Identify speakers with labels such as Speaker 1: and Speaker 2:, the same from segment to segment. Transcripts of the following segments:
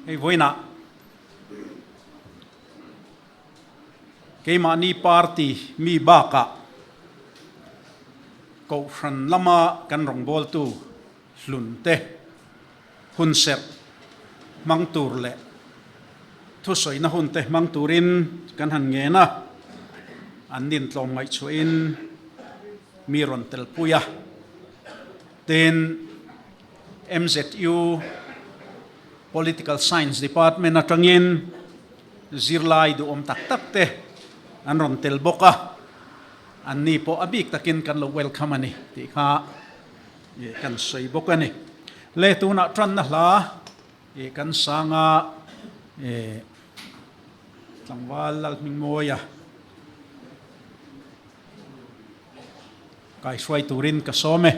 Speaker 1: Hei vawiinah keimahni party mi bakah Kohhran lama kan rawngbawltu hlun te hunserh hmang tur leh thusawina hun te hmang turin kan han ngen a, an nin tlawm ngaihchhuahin mi rawn telpui a. Tin, MZU Political Science Department atangin zirlai duhawm tak tak te an rawn tel bawk a, anni pawh a bik takin kan lo welcome a ni tih kha kan sawi bawk a ni. Le tunah tanna hla kan sanga tlangval Lalhmingmawia kaihruai turin ka sawm e.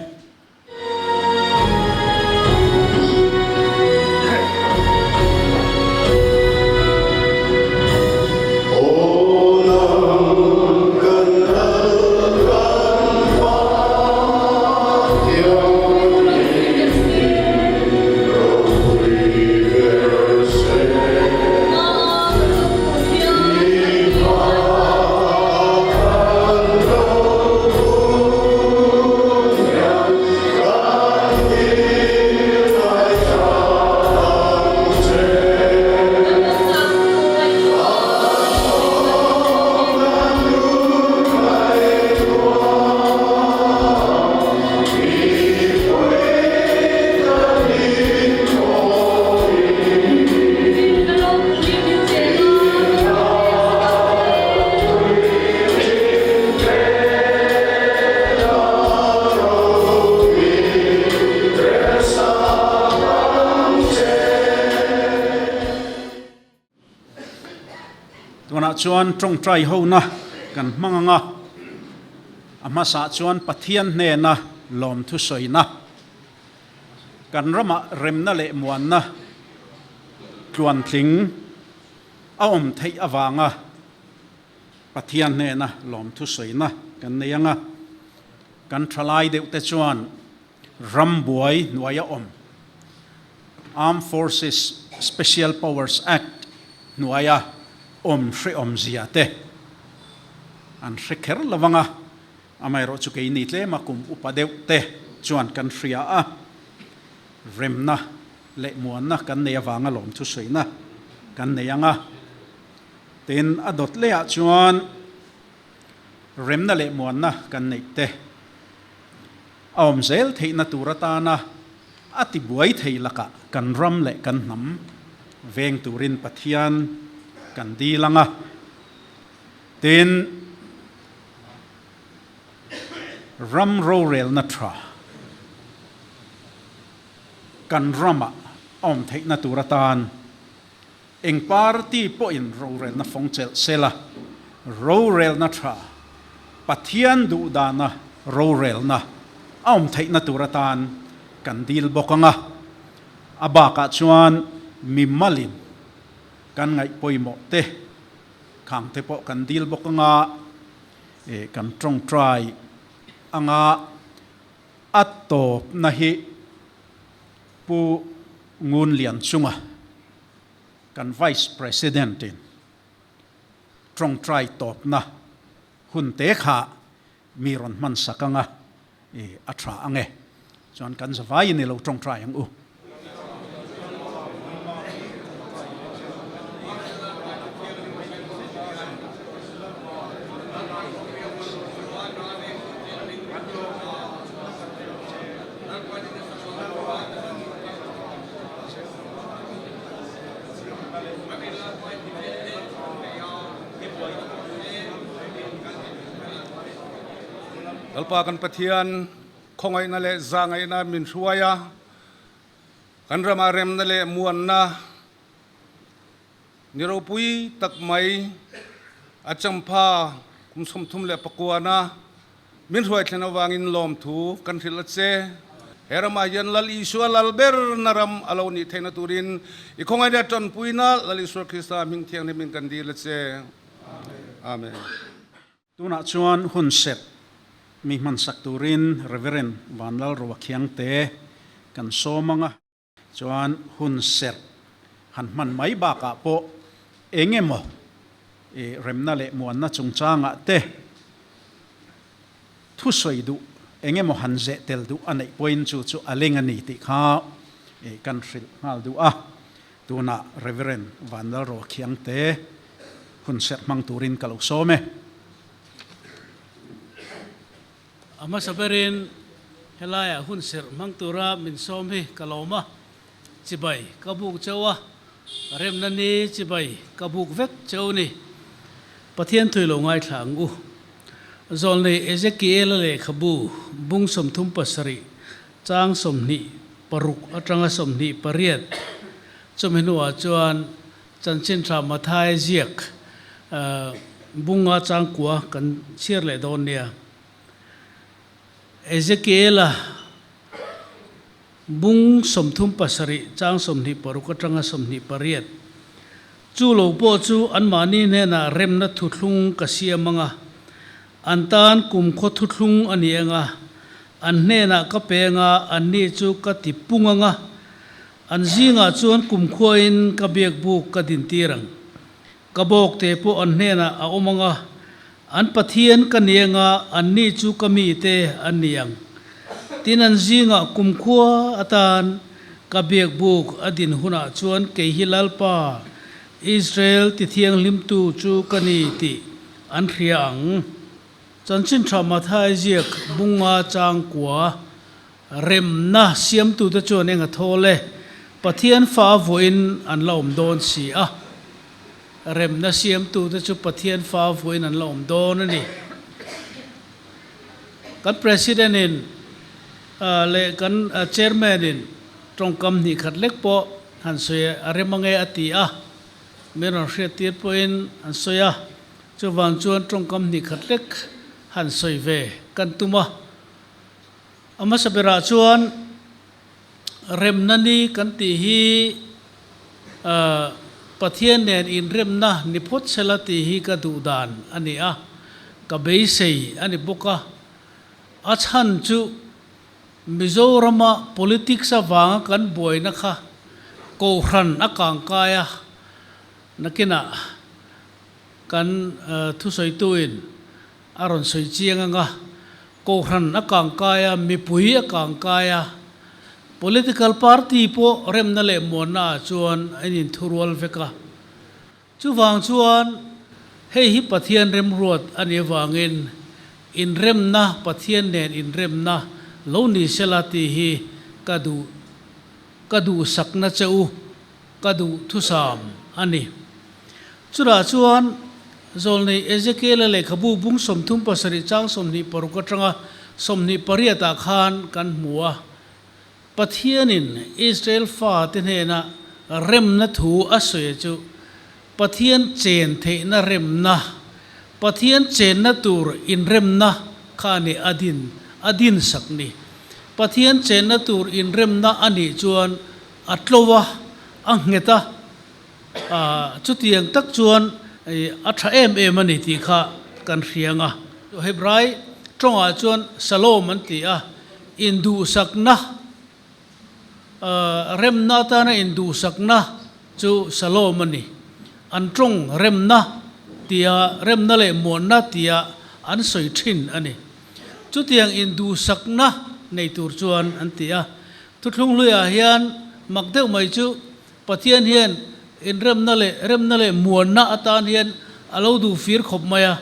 Speaker 1: Tunah chuan tawngtai hona kan hmang ang a, a hmasah chuan Pathian hnena lawmthu sawina, kan ramah remna leh muanna tluantling a awm theih avanga Pathian hnena lawmthu sawina kan nei ang a, kan thalai deuh te chuan rambuai hnuaia awm Armed Forces Special Powers Act hnuaia awm hrehawmzia te an hre kher lo ang a, amaherawhchu keini tlema kum upa deuh te chuan kan hria a, remna leh muanna kan nei avanga lawmthu sawina kan nei ang a. Tin, a dawt lehah chuan remna leh muanna kan neih te a awm zel theihna tur atana a tibuai thei lakah kan ram leh kan hnam veng turin Pathian kan dil ang a. Tin, ram rorelna tha kan ramah a awm theihna tur atan Eng party pawhin rorelna fawng chelh sela, rorelna tha, Pathian duhdana rorelna a awm theihna tur atan kan dil bawk ang a. A bakah chuan mi malin kan ngaih pawimawh te khang te pawh kan dil bawk ang a, kan tawngtai ang a, a tawpna hi Pu Ngun Lian chunga kan Vice President in tawngtai tawpna hun te kha mi rawn hman sak anga i a tha ang e. Chuan kan zavaiin i lo tawngtai ang u.
Speaker 2: Lalpa kan Pathian, khawngaihna leh zahngaihna min hruai a, kan ramah remna leh muanna ni ropui tak mai a champha kum 34na Min hruai thlen avangin lawmthu kan hrilh a che. He ramah hian Lal Isua lal berna ram a lo nih theihna turin i khawngaihna tanpuina Lal Isua Krista hming thianghlimin kan dil a che. Amen.
Speaker 1: Tunah chuan hun serh mi hmansak turin Reverend Vanlalroa Khiangte kan sawm ang a. Chuan hun serh. han hman mai bakah pawh eng emaw remna leh muanna chungchangah te thusawi duh eng emaw han zeh tel duh a neih pawhin chu chu a leng a ni tih kha kan hrilh nghal duh a. Tunah Reverend Vanlalro Khiangte hun serh hmang turin ka lo sawm e.
Speaker 3: A hmasa berin helaiah hun serh hmang tura min sawm hi ka lawm a, chibai ka buk cheu a, remna ni chibai ka buk vek cheu ni. Pathian thui lo ngaithla ang u. Zawlnei Ezekiela lehkhabu bung 37 chang 26 atanga 28 chumi hnuah chuan Chanchin Tha Mathai ziak bunga changkua kan chhiar leh dawn nia. Ezekiela bung 37 chang 26 atanga 28 chu lo pawh chu anmahni hnenah remna thuthlung ka siam anga An tan kumkhaw thuthlung a ni eng a, an hnenah ka peng a, anni chu ka ti pung ang a, an zingah chuan kumkhuain ka biakbuk ka dintir ang. Ka bawkte pawh an hnenah a awm ang a, an Pathian ka ni eng a, anni chu ka mite an ni ang. Tin, an zingah kumkhua atan ka biakbuk a din hunah chuan kei hi Lalpa, Israel tithianghlimtu chu ka ni tih An hria ang. Chanchin tha Mathai ziak bunga changkua remna siamtute chuan eng a thawl e, Pathian fa vuahin an la awm dawn si a. Remna siamtute chu Pathian fa vuahin an la awm dawn a ni. Kan President in leh kan Chairman in tawngkam hnih khat lek pawh han sawi a rem ange a ti a. Min rawn hriattir pawhin an sawi a, chuvang chuan tawngkam hnih khat lek han sawi ve kan tum a. A hmasa berah chuan remna ni kan tih hi Pathian nen inremna ni phawt sela tih hi ka duh dan a ni a, ka beisei a ni bawk a. A chhan chu Mizorama politics avanga kan buaina kha Kohhran a kangkai a, nakinah kan thusawituin a rawn sawi chiang anga Kohhran a kangkai a, mipui a kangkai a, political party pawh remna leh muanna ah chuan a inthurual vek a. Chuvang chuan hei hi Pathian remruat a nih avangin inremna, Pathian nen inremna lo ni sela tih hi ka duh, ka duhsakna che u, ka duh thusam a ni. Chutah chuan Zawlnei Ezekiela lehkhabu bung 37 chang 26 atanga 28 ah khan kan hmu a. Pathianin Israel fate hnena remna thu a sawi chu Pathian chen theihna remna, Pathian chenna tur inremna kha a ni a din a dinsak ni. Pathian chenna tur inremna a nih chuan a tlo a, a nghet a, chutiang tak chuan a tha em em a ni tih kha kan hria ang a. Hebrai tawngah chuan Shalom an ti a, Induhsakna, Remna atana induhsakna chu Shalom a ni. An tawng remna tia remna leh muanna tia an sawi thin a ni. Chutiang induhsakna nei tur chuan an ti a. Thuthlung hluiah hian mak deuh mai chu Pathian hian inremna leh remna leh muanna atan hian a lo duh fir khawp mai a.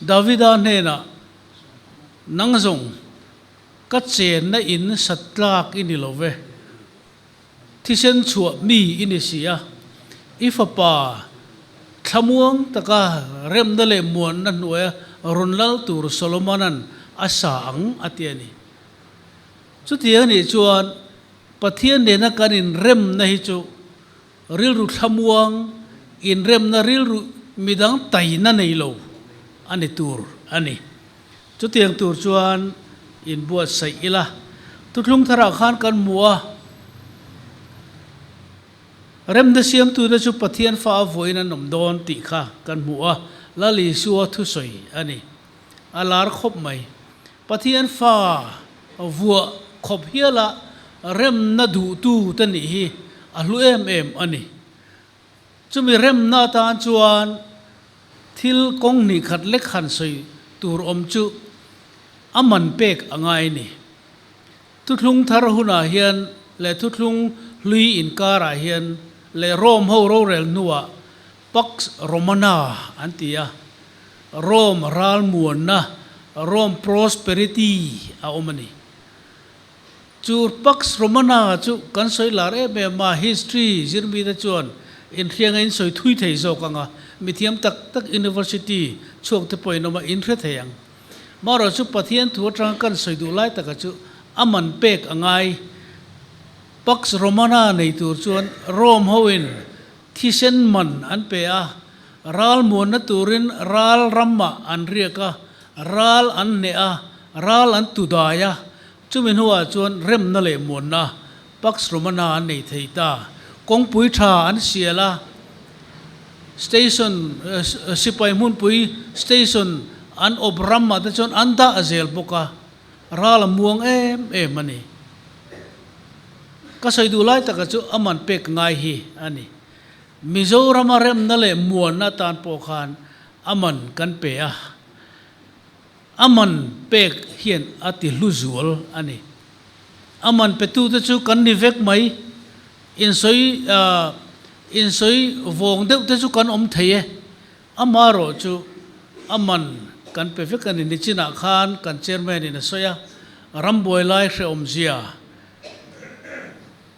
Speaker 3: Davida hnenah Nang zawng, ka chenna in sat tlak i ni lo ve. Thisen chhuah mi i ni si a, i fapa thlamuang taka remna leh muanna hnuaia rawn lal tur Solomona'n a sa ang a ti a ni. Chutiang a nih chuan Pathian nena kan inremna hi chu Rilru thlamuang, inremna rilru midang taina nei lo a ni tur a ni. Chutiang tur chuan inbuatsaih ila. Thuthlung tharah khan kan hmu a, remna siamtute chu Pathian fa a vuahin an awm dawn tih kha kan hmu a, Lal Isua thusawi a ni. A lar khawp mai. Pathian fa vuah khawp hiala remna duhtu te nih hi a hlu em em a ni. Chumi remna atan chuan thil kawng hnih khat lek han sawi tur awm chu a man pek a ngai ni. Thuthlung thar hunah hian leh thuthlung hlui inkarah hian leh Rome ho rorel hnuah Pax Romana an ti a, Rome ralmuanna, Rome prosperity a awm a ni. Chu Pax Romana chu kan sawi lar em em a, history zirmite chuan inhrianga in sawi thui thei zawk ang a, mithiam tak tak university chhuak te pawhin awm a, in hre thei ang. Marawh chu Pathian thu atanga kan sawi duh lai taka chu a man pek a ngai. Pax Romana nei tur chuan Rome hoin Thisen man an pe a, ral muanna turin ral ramah an riak a, ral an hneh a, ral an tu dai a, chumi hnuah chuan remna leh muanna Pax Romana an nei thei ta. Kawngpui tha an sial a, station sipai hmunpui station an awp ramah te chuan an dah zel bawk a, ral a muang em em a ni. Ka sawi duh lai taka chu a man pek ngai hi a ni. Mizorama remna leh muanna atan pawh khan a man kan pe a, a man pek hian a ti hlu zual a ni. A man petute chu kan ni vek mai, insawi insawi vawng deuh te chu kan awm thei e, Amaherawh chu a man kan pe vek a ni. Nichinah khan kan chairman in a sawi a, rambuai lai hrehawm zia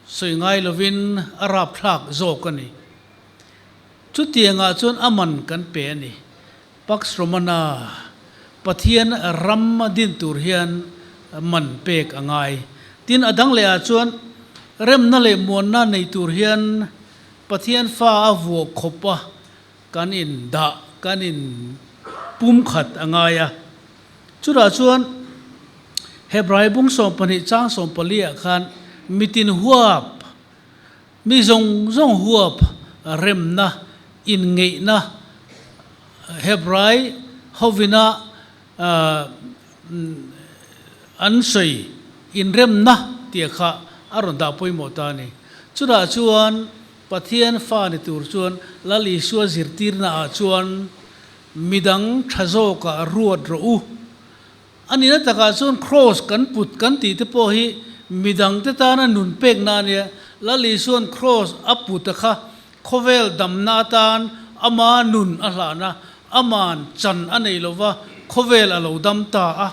Speaker 3: sawi ngai lovin a rapthlak zawk a ni. Chutiangah chuan a man kan pe a ni. Pax Romana, Pathian ram a din tur hian man pek a ngai. Tin, a dang lehah chuan remna leh muanna nei tur hian Pathian fa a vuah khawp a, Kan in dah, kan in pumkhat a ngai a. Chutah chuan Hebrai bung 12 chang 14 ah khan mitin huap, mi zawng zawng huap remna, inngeihna, Hebrai hovina an sawi inremna tih kha a rawn dah pawimawh ta a ni. Chutah chuan Pathian fa ni tur chuan Lal Isua zirtirna ah chuan midang tha zawkah ruat rawh u. A nihna takah chuan Kraws kan put kan tih te pawh hi midang te tana nun pekna a nia. Lal Isua'n Kraws a put a kha khawvel damna atan ama nun a hlan a, ama'n chan a nei lova khawvel a lo dam ta a.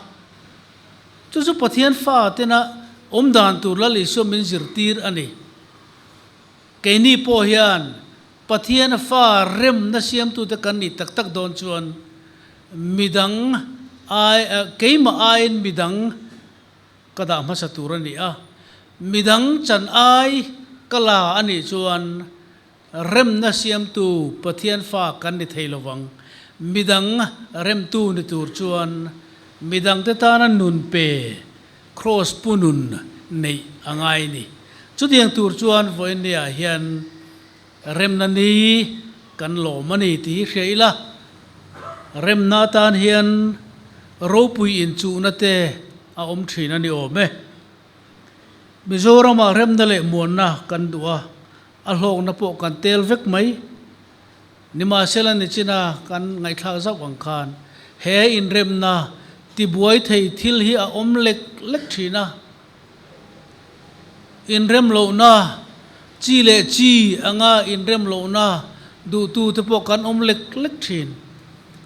Speaker 3: Chu chu Pathian fa tena awmdan tur Lal Isua min zirtir a ni. Keini pawh hian Pathian fa remna siamtute kan nih tak tak dawn chuan midang ai, keimah aiin midang ka dah hmasa tur a ni a, midang chan ai ka la a nih chuan remna siamtu Pathian fa kan ni thei lovang. Midang remtu ni tur chuan midangte tana nun pe Kraws pu nun neih a ngai ni. Chutiang tur chuan vawiinniah hian remna ni kan lawm a ni tih hi hria ila, remna atan hian ropui inchuhna te a awm thin a ni awm e. Mizoramah remna leh muanna kan duh a, a hlawkna pawh kan tel vek mai. Nimahsela nichina kan ngaihthlak zauh ang khan he inremna tibuai thei thil hi a awm lek lek thin a. Inrem lohna, chi leh chi anga inrem lohna duhtu te pawh kan awm lek lek thin.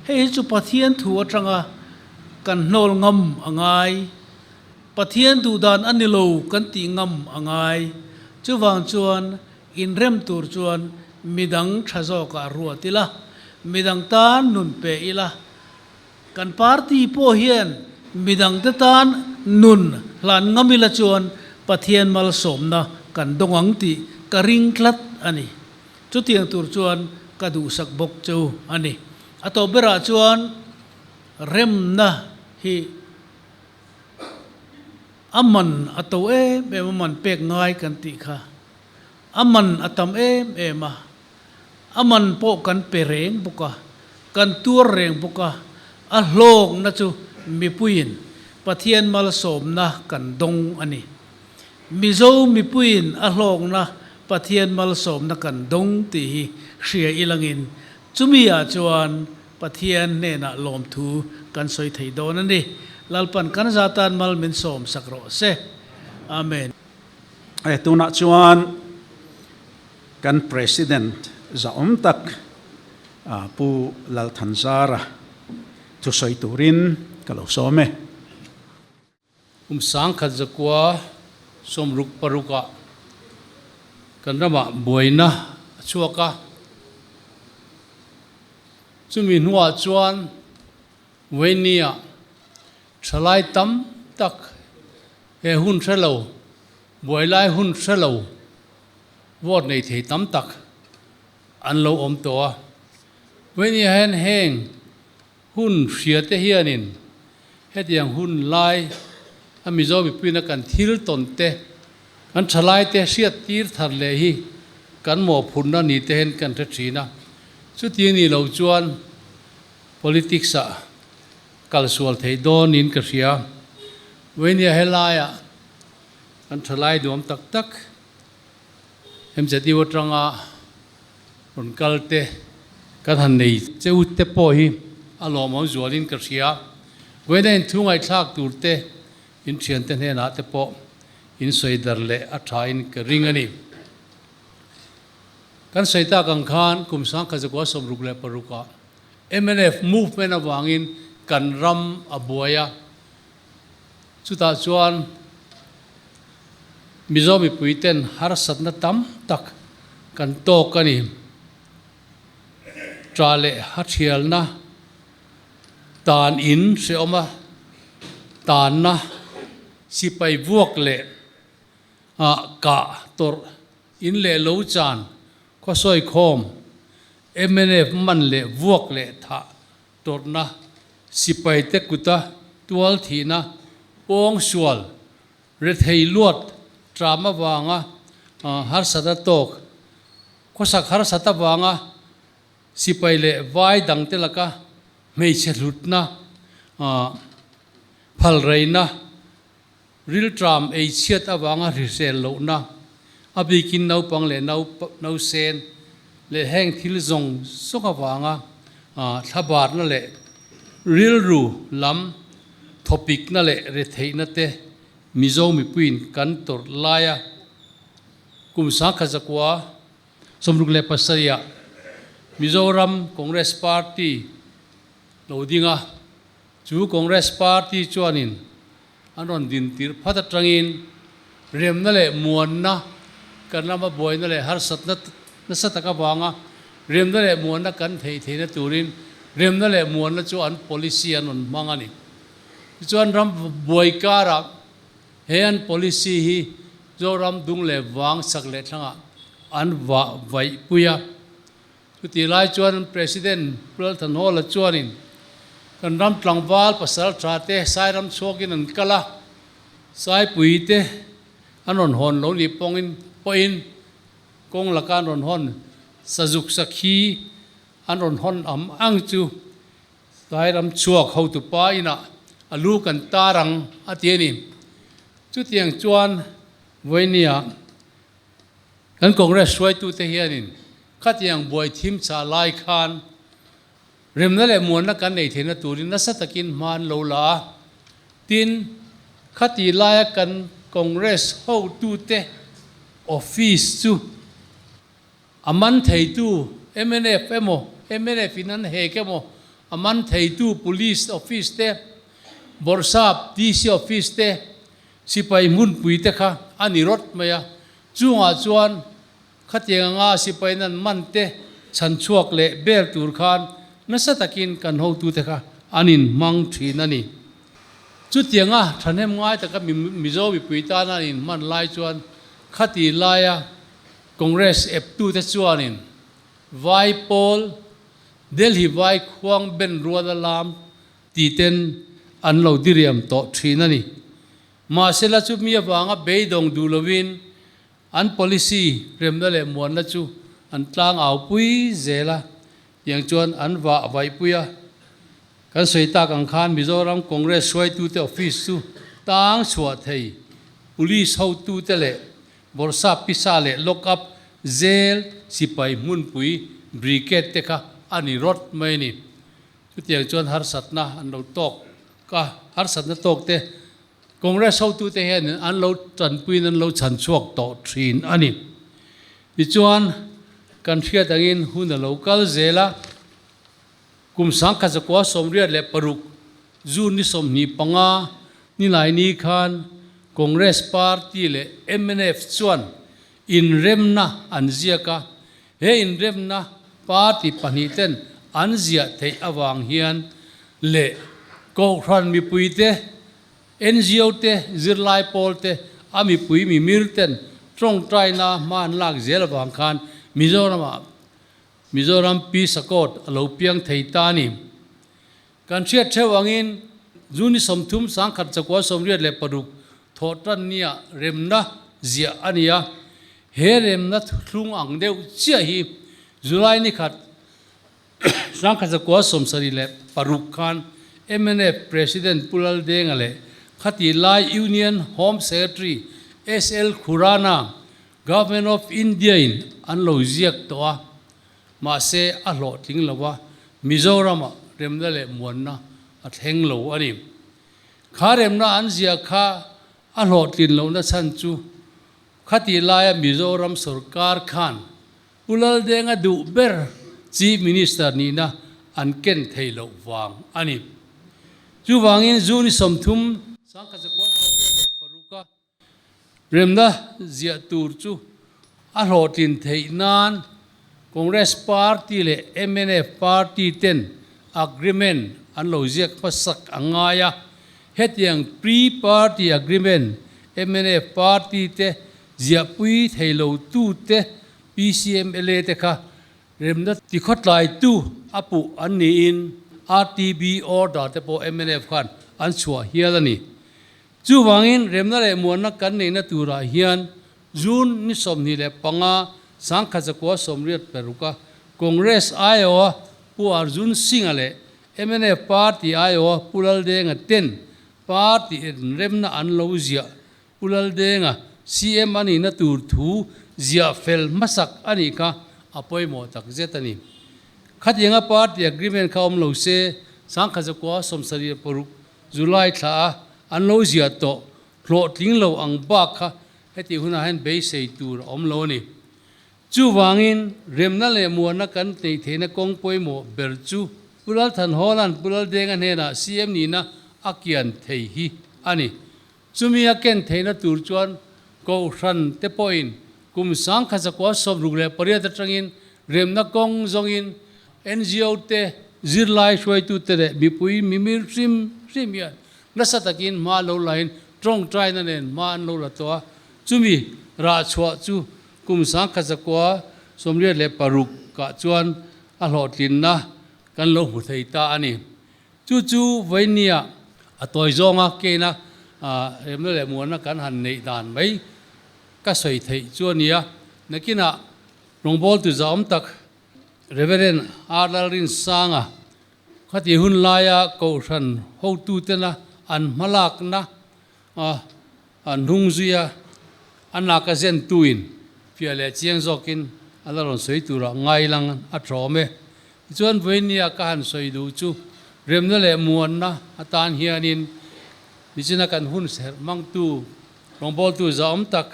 Speaker 3: Hei hi chu Pathian thu atanga kan hnawl ngam a ngai. Pathian duhdan a ni lo kan tih ngam a ngai. Chuvang chuan Inrem tur chuan midang tha zawkah ruat ila, midang tan nun pe ila. Kan party pawh hian midangte tan nun hlan ngam ila chuan Pathian malsawmna kan dawng ang tih ka ring tlat a ni. Chutiang tur chuan ka duhsak bawk cheu a ni. A tawp berah chuan remna hi. A man a to em em a, man pek ngai kan tih kha a man a tam em em a, a man pawh kan pe reng bawk a, kan tuar reng bawk a, a hlawkna chu mipuiin Pathian malsawmna kan dawng a ni. Mizo mipuiin a hlawkna Pathian malsawmna kan dawng tih hi hria ilangin chumi ah chuan Pathian hnenah lawmthu kan sawi thei dawn a ni. Lalpan kan zatan mal min sawm sak rawh se. Amen.
Speaker 1: He tunah chuan kan President zahawm tak Pu Lalthanzara thusawi turin ka lo sawm e.
Speaker 4: Kum 1966 ah kan ramah buaina a chhuak a, chumi hnuah chuan Wayne-ah thalai tam tak he hun hre lo, buai lai hun hre lo vote nei thei tam tak an lo awm tawh a. Wayne-ah hian heng Hun hria te hianin hetiang hun lai a Mizo mipuina kan thil tawn te, kan thalai te hriat tir thar leh hi kan mawhphurhna ni te hian kan hre thin a. Chuti ni lo chuan politics ah kal sual theih dawn in ka hria. Vainia helaiah kan thalai duam tak tak MZU atanga rawn kal te kan han nei cheu te pawh hi a lawmawm zualin ka hria. Vawiina inthu ngaihthlak tur te in thiante hnenah te pawh in sawi dar leh a thain ka ring a ni. Kan sawi tak ang khan kum 1966 ah mnf movement avangin kan ram a buai a, chutah chuan Mizo mipui ten harsatna tam tak kan tawk a ni. Ṭah leh hathialna tan in hrehawm a, tanna sipai vuak leh ah kah tawrh in leh lo chan khawsawi khawm mnf man leh vuak leh thah tawrhna sipai te kuta tual thihna pawng sual Rethei luat ṭam avanga harsat a tawk, khawsak harsat avanga sipai leh vai dangte laka hmeichhe hlutna, phalreina, rilṭam ei chhiat avanga hrisel lohna, a bikin naupang leh nausen leh heng thil zawng zawng avanga thlabarna leh rilru lam thawpikna leh retheihna te Mizo mipuiin kan tawrh laia kum 1967 ah Mizoram Congress Party lo ding a, chu Congress Party chuanin an rawn din tirh phat atangin remna leh muanna kan lama buaina leh harsatna nasa tak avanga remna leh muanna kan theih theihna turin remna leh muanna chu an policy an rawn hmang a ni. Tichuan ram buai karah he an policy hi Zoram dung leh vang sak leh thlangah an vah vaih pui a. Chutih lai chuan President Pu Lalthanhawla chuanin kan ram tlangval pasal tha te Sairam chhuakin an kal a, Saipui te an rawn hawn lo nih pawngin pawhin kawng laka an rawn hawn Sazuk Sakhi an rawn hawn am ang chu Sairam chhuak hotupa inah a lu kan tar ang a ti a ni. Chutiang chuan Vawinia Kan Congress hruaitute hianin khatiang buai thim chah lai khan remna leh muanna kan nei theihna turin nasa takin hma an lo la a. Tin, khati laia kan Congress hotute office chu a man theitu mnf emaw, mnf in an hek emaw, a man theitu Police office te, Bawrhsap DC office te, Sipai hmunpui te kha a ni rawt mai a, chungah chuan khatiang anga sipai nan man te chhan chhuak leh bel tur khan nasa takin kan hotute kha an inhmang thin a ni. Chutianga thahnem ngai taka Mizo mipui tana an inhman lai chuan khati laia Congress eptute chuanin Vai pawl Delhi vai khuang ben ruala lam ti ten an lo diriam tawh thin a ni. Mahsela chu mi avanga beidawng duh lovin an policy remna leh muanna chu an tlang au pui zel a, tiang chuan an vah vaih pui a. Kan sawi tak ang khan Mizoram Congress hruaitute office chu tang chhuah thei police hotute leh Bawrhsap pisa leh lock up Zel sipai hmunpui brigade te kha a ni rawt mai a ni. Chutiang chuan harsatna an lo tawk a, harsatna tawk te Congress hotute hianin an lo tanpuiin an lo chhan chhuak tawh thin a ni. Tichuan, kan hriat angin hun a lo kal zel a, kum 1986 June ni 25 Nilaini khan Congress Party leh mnf chuan inremna an ziak a, he inremna party pahnihten an ziah theih avang hian leh Kohhran mipuite, ngo te, zirlai pawl te, a mipui mimir ten tawngtaina hma an lak zel avang khan Mizoramah Mizoram Peace Accord a lo piang thei ta a ni. Kan hriat theuh angin June ni 30 1986 thawh tan nia remna ziah a ni a, he remna thlung ang deuh chiah hi July ni khat 1976 khan mnf President Pu Laldenga leh khati lai Union Home Secretary SL Khurana Government of India in an lo ziak tawh a, mahse a hlawhtling lo a, Mizoramah remna leh muanna a thleng lo a ni. Kha remna an ziah kha a hlawhtlin lohna chhan chu khati laia Mizoram sorkar khan Pu Laldenga duh ber Chief Minister nihna an ken thei loh vang a ni. Chuvangin June 30, 1986 a remna ziah tur chu a hlawhtlin theih nan Congress Party leh mnf Party ten agreement an lo ziak hmasak a ngai a. Hetiang pre-party agreement mnf Party te ziahpui thei lo tute PCMLA te kha remna tikhawtlaitu a puh an niin RTB order te pawh mnf khan an chhuah hial a ni. Chuvangin remna leh muanna kan neihna turah hian June ni 25 1986 a Congress aiawha Pu Arjun Singh-a leh mnf Party aiawha Pu Laldenga ten Party inremna an lo ziah Pu Laldenga CM a nihna tur thu ziah fel hmasak a nih kha a pawimawh tak zet a ni. Khatianga Party agreement kha awm lo se 1976 July thla a an lo ziah tawh hlawhtling lo ang bak kha heti hunah hian beisei tur a awm lo a ni. Chuvangin remna leh muanna kan neih theihna kawng pawimawh ber chu Pu Lalthanhawla'n Pu Laldenga hnenah CM nihna a kian thei hi a ni. Chumi a ken theihna tur chuan Kohhran te pawhin kum 1968 atangin remna kawng zawngin ngo te, zirlai hruaitute leh mipui mimir hrim hrim hian nasa takin hma lo lain tawngtaina nen hma an lo la tawh a, chumi rah chhuah chu kum 1986 kah chuan a hlawhtlinna kan lo hmu thei ta a ni. Chu chu Vainia a tawi zawnga keina remna leh muanna kan han neih dan mai ka sawi theih chu a nia. Nakinah rawngbawltu zahawm tak Reverend R. Lalrinsanga khati hun laia Kohhran hotutena an hmalakna an hnung zuia a naka zentuin fiah leh chiang zawkin a la rawn sawi turah ngai lang a tawm e. Tichuan Vainia ka han sawi duh chu remna leh muanna atan hianin nichina kan hun serh hmangtu rawngbawltu zahawm tak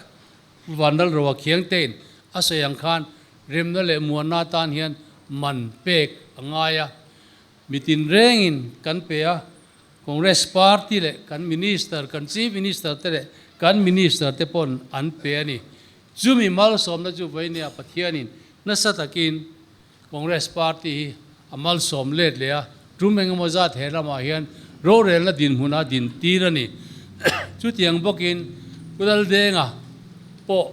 Speaker 4: Pu Vanlalroa Khiangtein a sawi ang khan remna leh muanna atan hian man pek a ngai a, mitin rengin kan pe a, Congress Party leh kan Minister, kan Chief Minister te leh kan Minister te pawn an pe a ni. Chumi malsawmna chu Vainia Pathianin nasa takin Congress Party hi a malsawm let leh a, tum engemaw zat he lamah hian rorelna dinhmun a din tir a ni. Chutiang bawkin Pu Laldenga pawh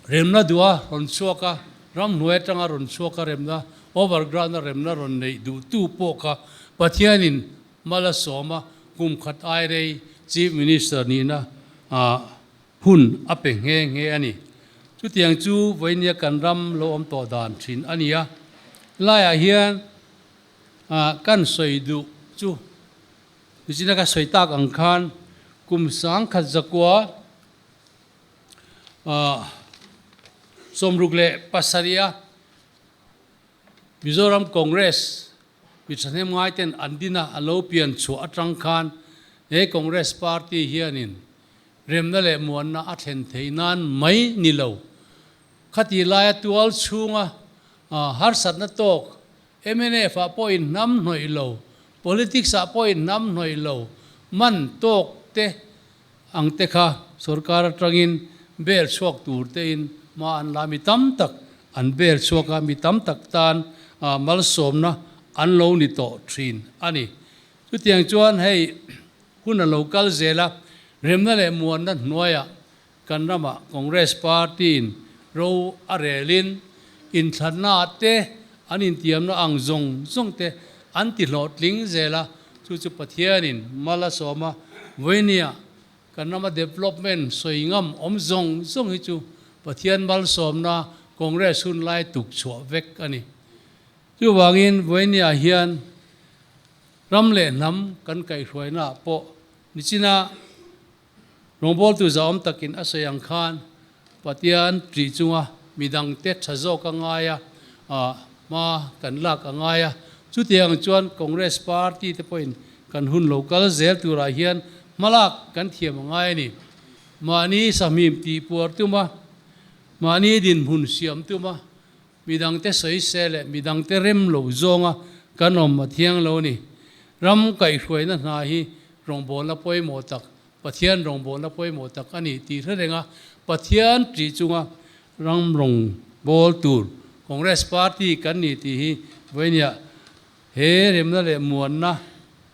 Speaker 4: remna duha rawn chhuak a, ramhnuai atanga rawn chhuak a remna, overground a remna rawn neih duhtu pawh kha Pathianin mal a sawm a, kum khat ai rei Chief Minister nihna hun a pe nghe nghe a ni. Chutiang chu vawinia kan ram lo awm tawh dan thin a ni a, laiah hian kan sawi duh chu nichina ka sawi tak ang khan kum 1960. 67 a Mizoram Congress mi thahnem ngaiten an dina a lo pian chhuah atang khan he Congress Party hianin remna leh muanna a thlen theih nan mai ni lo. Khati laia tual chhunga harsatna tawk mnf ah pawhin hnam hnawih lo, politics ah pawhin hnam hnawih lo, man tawk te ang te kha sorkar atangin bel chhuak tur tein hma an la a, mi tam tak an bel chhuak a, mi tam tak tan malsawmna an lo ni tawh thin a ni. Chutiang chuan hei hun a lo kal zel a, remna leh muanna hnuaiah kan ramah Congress Party-in ro a relin inthlannaah te an intiamna ang zawng zawng te an ti hlawhtling zel a, chu chu Pathianin mal a sawm a, vawinia kan rama development sawi ngam awm zawng zawng hi chu Pathian malsawmna Congress hun lai tuk chhuah vek a ni. Chuvangin vawinia hian ram leh hnam kan kaihhruainaah pawh nichina Rawngbawltu zahawm takin a sawi ang khan Pathian ṭih chunga midangte ṭha zawk a ngai a, hma kan lak a ngai a. Chutiang chuan Congress Party te pawhin kan hun lo kal zel turah hian hmalak kan thiam a ngai a ni. Mahni sahmim tihpuar tuma, mahni dinhmun siam tuma midangte sawi se leh midangte rem lo zawnga kan awm a thiang lo a ni. Ram kaihhruaina hna hi rawngbawlna pawimawh tak, Pathian rawngbawlna pawimawh tak a ni tih hre reng a, Pathian ṭih chunga ram rawngbâwl tur Congress Party kan ni tih hi vawinia he remna leh muanna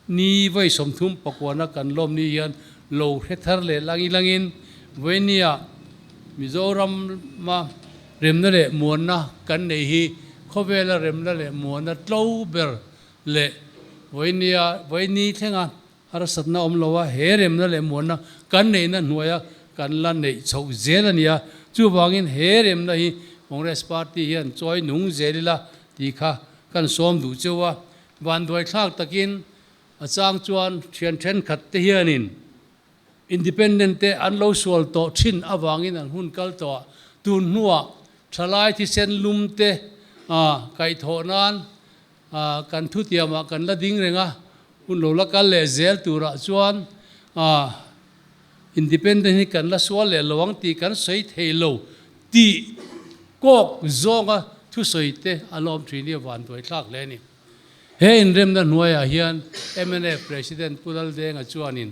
Speaker 4: ni vawi 30 pakuana kan lawm ni hian lo hre thar leh lang ilangin vawinia Mizorama remna leh muanna kan nei hi khawvela remna leh muanna tlo ber leh vawinia vawini thlenga harsatna awm lo a, he remna leh muanna kan neihna hnuaia kan la neih chhoh zel a ni a, chuvangin he remna hi Congress Party hian chawi nung zel ila tih kha kan sawm duh cheu a, vanduai thlak takin a chang chuan thian thenkhat te hianin Independent te an lo sual tawh thin avangin an hun kal tawh a, tun hnuah thalai thisen lum te kaihthawh nan Kan thutiamah kan la ding reng a, hun lo la kal leh zel turah chuan Independent hi kan la sual leh lo ang tih kan sawi thei lo tih kawk zawnga thusawi te a lawm thin hi a vanduai thlak hle a ni. He inremna hnuaiah hian mnf President Pu Laldenga chuanin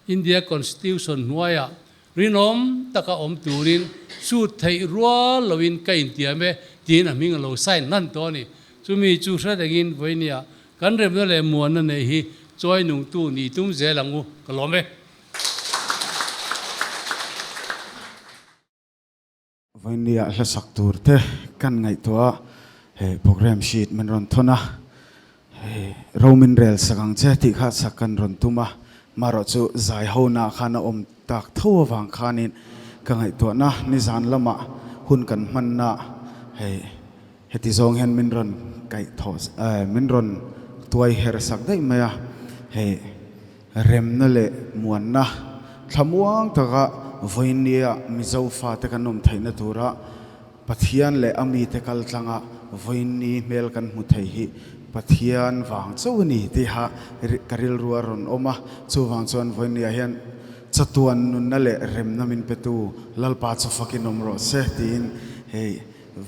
Speaker 4: India Constitution hnuaiah rinawm taka awm turin sut theih rual loin ka intiam e tiin a hming a lo sign hlan tawh a ni. Chumi chu hre rengin vawinia kan remna leh muanna neih hi chawi nungtu nih tum zel ang u, ka lawm e.
Speaker 5: Vawinia hla sak tur te kan ngaihtuah a, he program sheet min rawn thawn a, hei ro min rel sak ang che tih kha sak kan rawn tum a, marawh chu zai ho na khan a awm tak tho avang khanin ka ngaihtuahna nizan lamah hun kan hmanna hei heti zawng hian min rawn kaih thawh min rawn tuai her sak daih mai a, hei Remna leh muanna thlamuang taka vawinia Mizo fate kan awm theihna tura Pathian leh a mite kal tlanga vawini hmel kan hmu thei hi Pathian vang chauh a ni tiha ka rilru a rawn awm a. Chuvang chuan vawinia hian chatuan nunna leh remna min petu Lalpa chu fakin awm rawh se tiin hei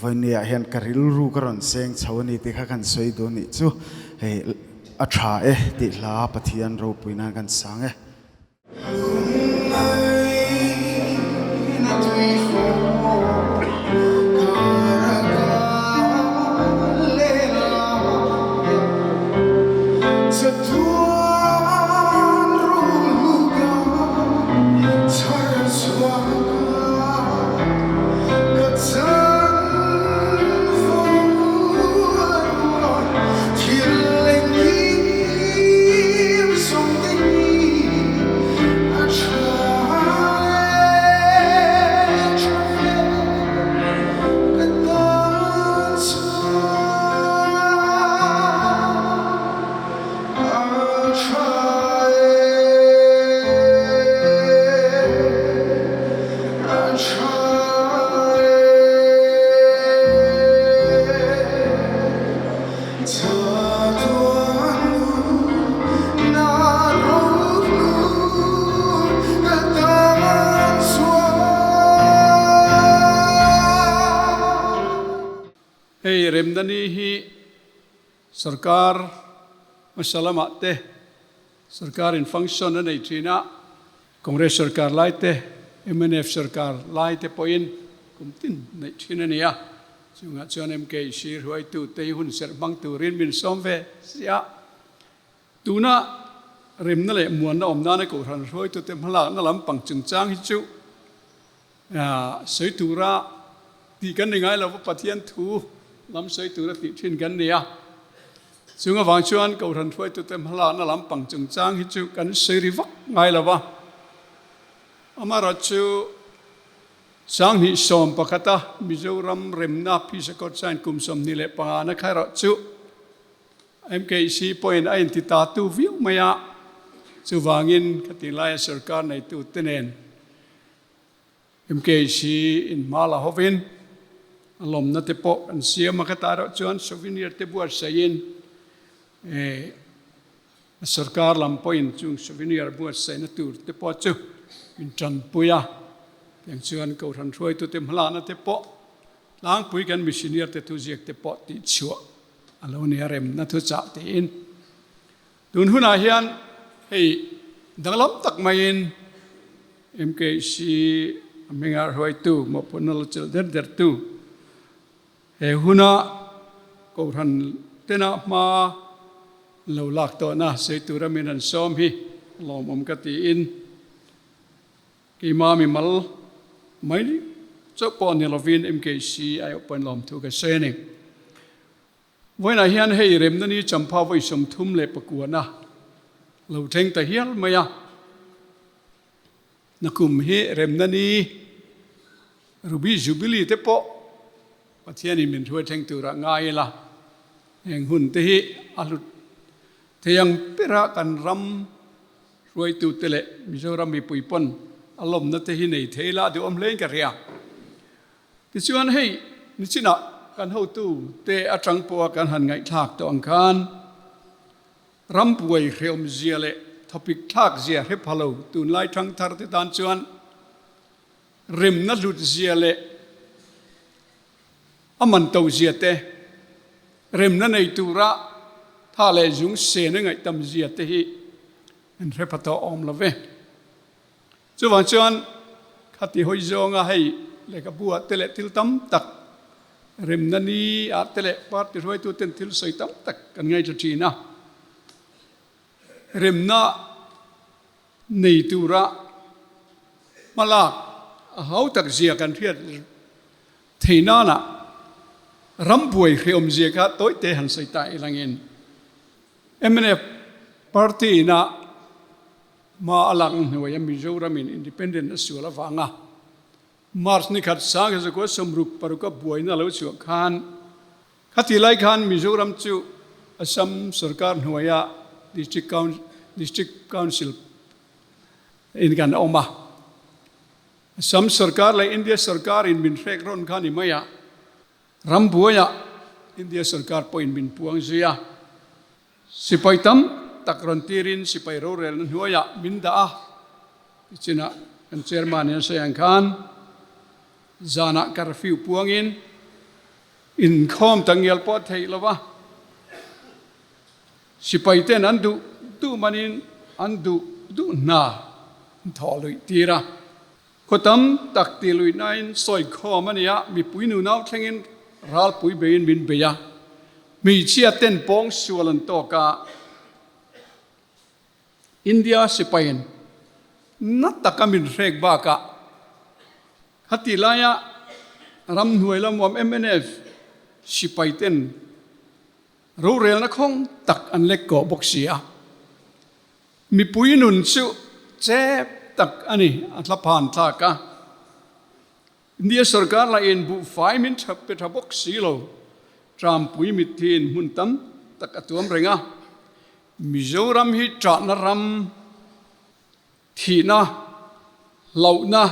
Speaker 5: vawinia hian ka rilru ka rawn seng chho a ni tih kha kan sawi duh nih chu hei A tha e tih hla Pathian ropui nan kan sang e.
Speaker 6: Hei remna ni hi Sarkar hmasa lamah te Sarkar in function a nei thin a, Congress sarkar lai te, mnf sarkar lai te pawhin kum tin neih thin a ni a, chungah chuan MKC hruaitu te hi hun serh hmang turin min sawm ve sia. Tuna remna leh muanna awm nana Kohhran hruaitute hmalakna lampang chungchang hi chu sawi tura tih kan ni ngai lo va, Pathian thu lam sawi tura tih thin kan ni a. Chung avang chuan Kohhran hruaitute hmalakna lampang chungchang hi chu kan sawi ri vak ngai lo va. Amaherawhchu 2011 a Mizoram remna Peace Accord sign kum 25 na kha erawh chu MKC pawhin a inti ta tu viau mai a, chuvangin khati laia sorkar neitute nen MKC in hma la hovin a lawmna te pawh an siam a, khatah erawh chuan souvenir te buatsaihin a sorkar lam pawhin chung souvenir buatsaihna tur te pawh chu min tanpui a, tiang chuan Kohhran hruaitute hmalakna te pawh tlangpui kan missioner te thuziak te pawh tihchhuah a lo ni a remna thuchah tiin tun hunah hian hei danglam tak maiin MKC a hminga hruaitu mawhphurhna la chelh der der tu he huna Kohhran tena hma lo lak tawhna sawi tura min an sawm hi lawmawm ka tiin Keimah mimal mai chauh pawh ni lovin MKC aiawh pawhin lawmthu ka sawi a ni. Vawiinah hian hei remna ni champha vawi 39 na lo thleng ta hial mai a. Nakum hi remna ni Ruby Jubilee te pawh Pathianin min hruai thleng turah ngai ila, heng hun te hi a hlut thei ang bera kan ram Hruaitute leh Mizoram mipui pawn a lawmna te hi nei thei la duhawm hlein ka hria. Tichuan hei nichinah kan hotu te atang pawha kan han ngaihthlak tawh ang khan ram buai hreawm zia leh thawpik thlak zia hre pha lo tunlai thangthar te tan chuan remna hlut zia leh A man to zia te, remna nei tura tha leh zung sen a ngaihtam zia te hi an hre pha tawh awm lo ve. Chuvang chuan khati hawi zawnga hei lehkhabu ah te leh thil tam tak, remna ni ah te leh party hruaitu ten thil sawi tam tak kan ngaithla thin a. Remna nei tura hmalak a hau tak zia kan hriat Thei nana ram buai hreawmzia kha tawite han sawi ta ilangin mnf party ina hma a lak hnuaia Mizoramin independent a sual avanga March ni khat 1966 a buaina lo chhuah khan khati lai khan Mizoram chu Assam sarkar hnuaia District Council in kan awm a. Assam sarkar leh India sarkar in min hrek rawn kha ni mai a, ram buaiah India sarkar pawhin min puang zui a, sipai tam tak rawn tirin sipai rorelna hnuaiah min dah a, tichinah kan chairman in a sawi ang khan zanah curfew puangin inkhawm ta ngial pawh a theih lo va, Sipai ten an duh duh manin an duh duh hna an thawh luih tir a. Khaw tam tak ti luihnain sawi khawm a ni a, mipui nunau thlengin ralpui beiin min bei a. Hmeichhia ten pawng sual an tawk a, India sipaiin na taka min hrek bakah khati laia ramhnuai lamawm mnf sipai ten Rorelna khawng tak an lek kawh bawk si a, mipui nun chu chep tak a ni, a thla phan thlak a. India sorkar lahin buhfai min tha pe tha bawk si lo, Trampui mithiin hmun tam tak a tuam reng a, Mizoram hi ṭahna ram, thihna, hlauhna,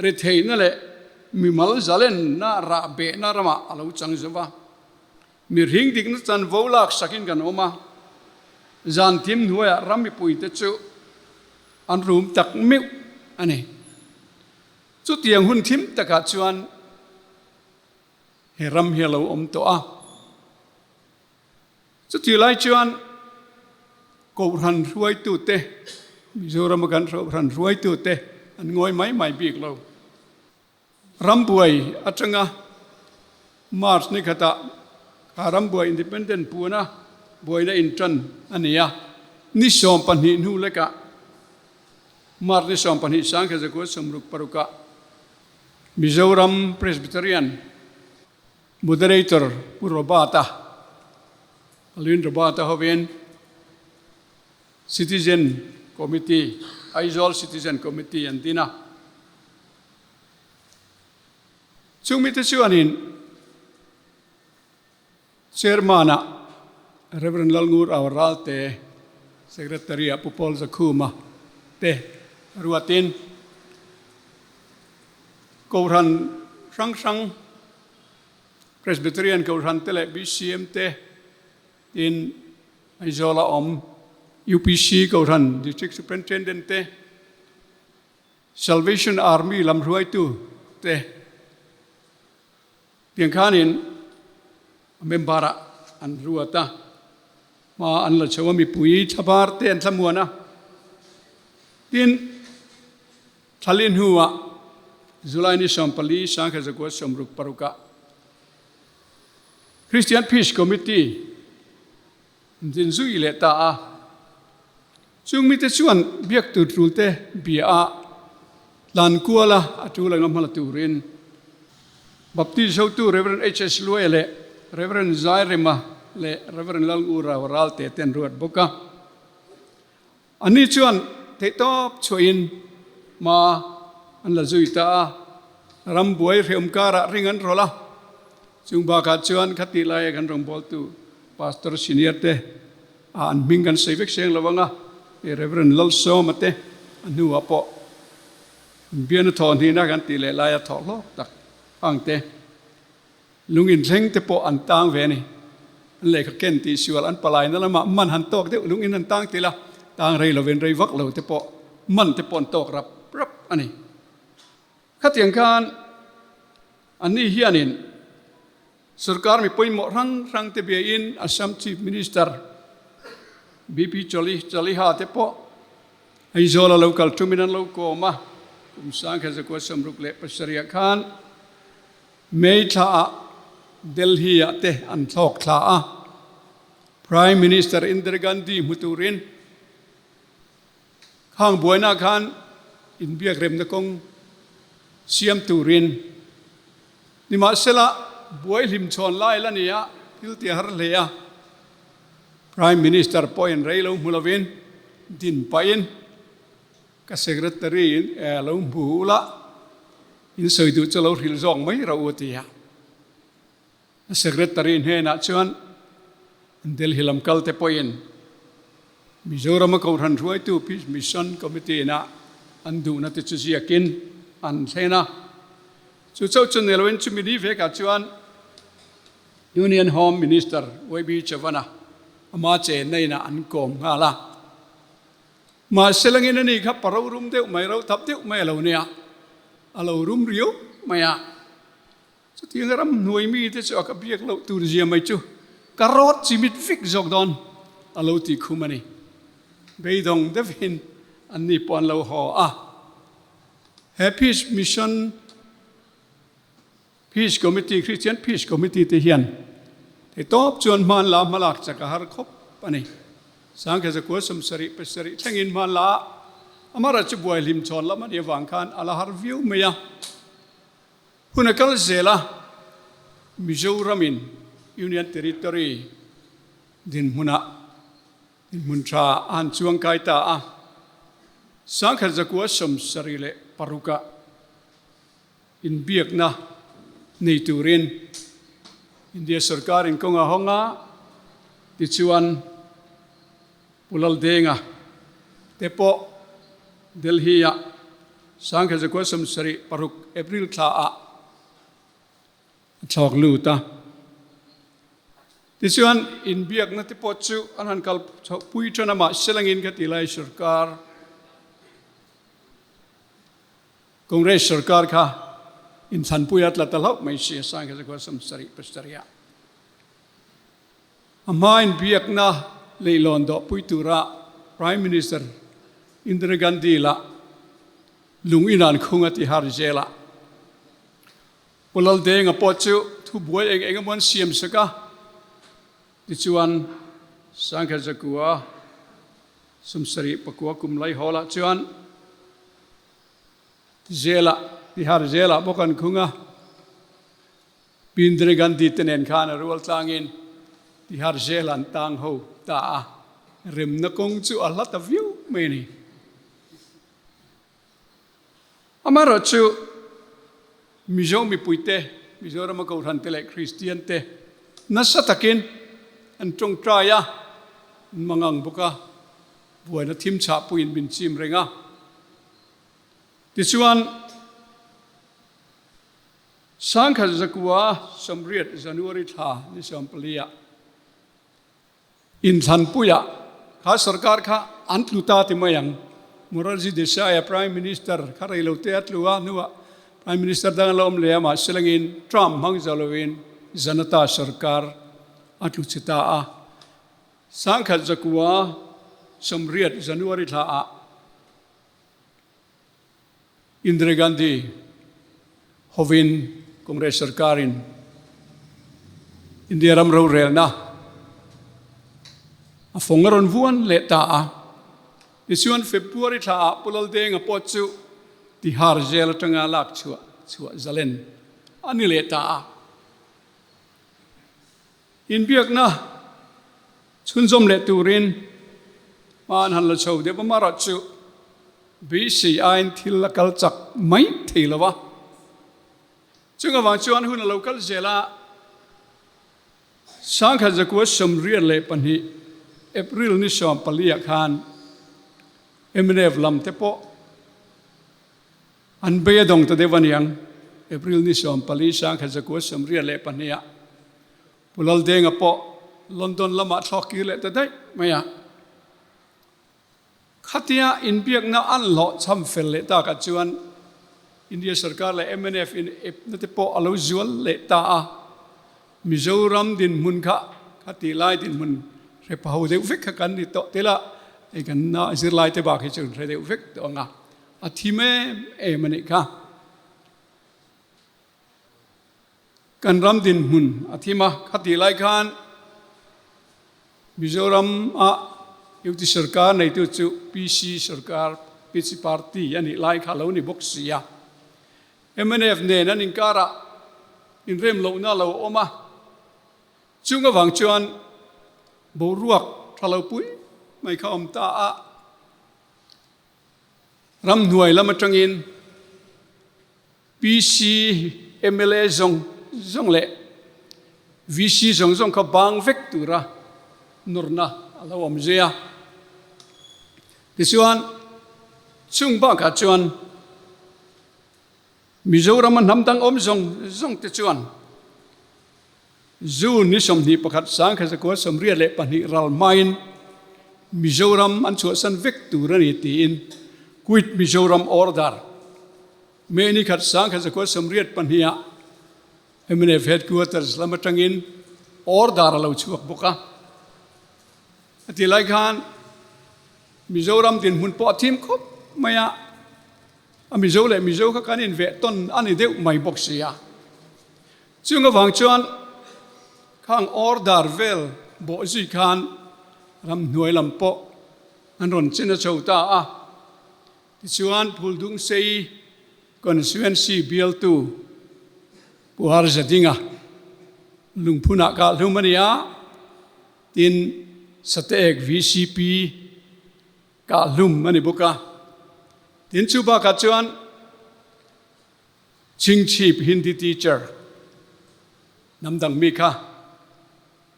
Speaker 6: retheihna leh mimal zalenna rahbehna ramah a lo chang zo va. Mihring dikna chanvo laksakin kan awm a, zan thim hnuaiah ram mipuite chu an rum tak meuh a ni. Chutiang hun thim takah chuan He ram hi a lo awm tawh a. Chutih lai chuan Kohhran hruaitute, Mizorama kan Kohhran hruaitute an ngawi mai mai bik lo. Rambuai atanga March ni khatah kha rambuai Independent puana buaina intan a ni a, ni 12 hnu lekah March ni 12 sangkhat zakua 66ah Mizoram Presbyterian Moderator Pu Robert-a, Alwyn Robert-a hovin Citizen Committee, Aizawl Citizen Committee an din a. Chung mite chuanin Chairman-ah Rev. Lalngur Au Ralte, Secretary-ah Pu Paul Zakhuma te ruatin Kohhran hrang hrang, Presbyterian Kohhran te leh BCM te tin Aizawla awm UPC Kohhran District Superintendent te, Salvation Army lam hruaitu te tiang khanin a member ah an ruat a, hma an la chho a, mipui thlabar te an thlamuan a, tin thlali hnuah July ni 14 1966 ah Christian Peace Committee an din zui leh ta a. Chung mite chuan biak tur tulte bia a tlan kual a, a tul anga hmala turin Baptist hotu Rev. HS Luai leh Rev. Zairema leh Rev. Lalngura Ralte te an ruat bawk a. Anni chuan theihtawp chhuahin hma an la zui ta a, ram buai hreawm karah ring an rawlh a. Chung bakah chuan khatih laia kan rawngbawltu Pastor Senior te a an hming kan sawi vek seng lo anga, hei Rev. Lalsawma te a hnuah pawh biana thawh hnihna kan tih leh laia thawh hlawk tak ang te lung inthleng te pawh an tang ve a ni. An lehkha ken tih sual an palaina lamah man han tawk deuh lung in an tang til a, tang rei lovin rei vak lo te pawh man te pawh an tawk rap rap a ni. Khatiang khan anni hianin Sorkar mi pawimawh hrang hrang te biain Assam Chief Minister BP Chaliha te pawh Aizawl a lo kal tumin an lo kawm a, kum 1967 ah khan May thla ah Delhi ah te an thlawk thla a, Prime Minister Indira Gandhi hmu turin Khang buaina khan inbiak remna kawng siam turin nimahsela buai hlimchhawn lai la ni a, thil ti har hle a. Prime Minister pawhin rei lo hmu lovin din pahin ka Secretary in lo hmu ula, in sawi duh chu lo hrilh zawk mai rawh u a ti a. A Secretary hnenah chuan Delhi lam kal te pawhin Mizorama Kohhran hruaitu Peace Mission Committee ina an duhna te chu ziakin an thlen a. Chu chauh chu ni loin chumi ni vekah chuan Union Home Minister YB Chavan-a ama chenna inah an kawm nghal a. Mahse langin ani kha pa rorum deuh mai, rothap deuh mai a lo nia, a lo rum riau mai a. Chutiang ram hnuai mite chu a ka biak loh tur zia mai chu ka rawt chimit vek zawk dawn a lo ti khum a ni. Beidawng deuhin anni pawh an lo haw a. He Peace Mission, Peace Committee, Christian Peace Committee te hian theitawp chuan hman la hmalak chak a har khawp a ni. 1977 thlengin hman la a, amaherawhchu chu buai hlim chhawn lam a nih avang khan a la har viau mai a. Hun a kal zel a, Mizoramin Union Territory dinhmunah dinhmun tha a han chuangkai ta a, 1976 ah inbiakna nei turin India sorkarin kawng a hawng a, tichuan Pu Laldenga te pawh Delhi-ah 1976 April thlaah a thlawk lut a. Tichuan, inbiakna te pawh chu an han kal chhohpui tan a, mahse langin kha ti lai sorkar, Congress sorkar kha inthlanpui a tla ta hlauh mai si a, Sangkhat 77 ah. A hmain biakna leihlawn dawhpui tura Prime Minister Indira Gandhi lah lung in an khung a ti har zel a. Pu Laldenga pawh chu thubuai eng eng emaw an siam sak a, tichuan 1974 kum laihawlah chuan Zelah, Tihar zelah bawk an khung a. Pi Indira Gandhi te nen khan a rual tlangin Tihar zel an tang ho ta a, remna kawng chu a hla ta viau mai a ni. Amaherawhchu, Mizo mipuite, Mizorama Kohhrante leh Kristian te nasa takin an tawngtai a, an mangang bawk a, buaina thim chhahpuiin min chim reng a. Tichuan, 1980 January thla ni 14 ah inthlanpuiah kha sarkar kha an tlu ta ti mai ang. Morarji Desai a Prime Minister kha rei lo te a tlu a, hnuah Prime Minister dang a la awm leh a, mahse langin Trump hmang zo loin Janata sarkar a tlu che ta a. 1980 January thla ah Indira Gandhi hovin Congress sarkarin India ram rorelna a fawng a rawn vuan leh ta a. Tichuan February thla ah Pu Laldenga pawh chu Tihar jail atanga lak chhuah chhuah zalen a ni leh ta a. Inbiakna chhunzawm leh turin hma an han la chho deuh a, amaherawh chu BCI-in thil a kal chak mai thei lo a. Chung avang chuan hun a lo kal zel a, 1992 April ni 14 ah khan mnf lam te pawh An bei a dawng ta deuh a niang. April ni 14 1992 ah Pu Laldenga pawh London lamah thlawk kir leh ta daih mai a. Khatia inbiakna an hlawh chham fel leh takah chuan India sarkar leh mnf in epna te pawh a lo zual leh ta a. Mizoram dinhmun kha khati lai dinhmun hre pa ho deuh vek kha kan ni tawh tel a, hei kan zirlai te bak hi chu kan hre deuh vek tawh ang a. A thim em em a nih kha. Kan ram dinhmun a thim a, khatih lai khan Mizoram ah UT sarkar neitu chu PC sarkar, PC party a nih lai kha a lo ni bawk si a. Mnf nen an inkarah inrem lohna a lo awm a, chung avang chuan boruak tha lo pui mai kha a awm ta a. Ramhnuai lam atangin PC mla zawng zawng leh VC zawng zawng kha bang vek tura nawrna a lo awm zui a. Tichuan, chung bakah chuan Mizorama hnam dang awm zawng zawng te chuan June ni 21 1982 ral hmain Mizoram an chhuahsan vek tur a ni tiin Quit Mizoram Order May ni khat 1982 ah mnf Headquarters lam atangin order a lo chhuak bawk a. A ti lai khan Mizoram dinhmun pawh a thim khawp mai a. A Mizo leh Mizo kha kan inveh tawn a ni deuh mai bawk si a. Chung avang chuan khang order vel bawh zui khan ramhnuai lam pawh an rawn chin a chho ta a. Tichuan Phuldungsei Constituency bialtu Pu Harzadinga lungphunah kah hlum a ni a, tin Sateek VCP kah hlum a ni bawk a. Tin chu bakah chuan Chingchhip Hindi teacher hnam dang mi kha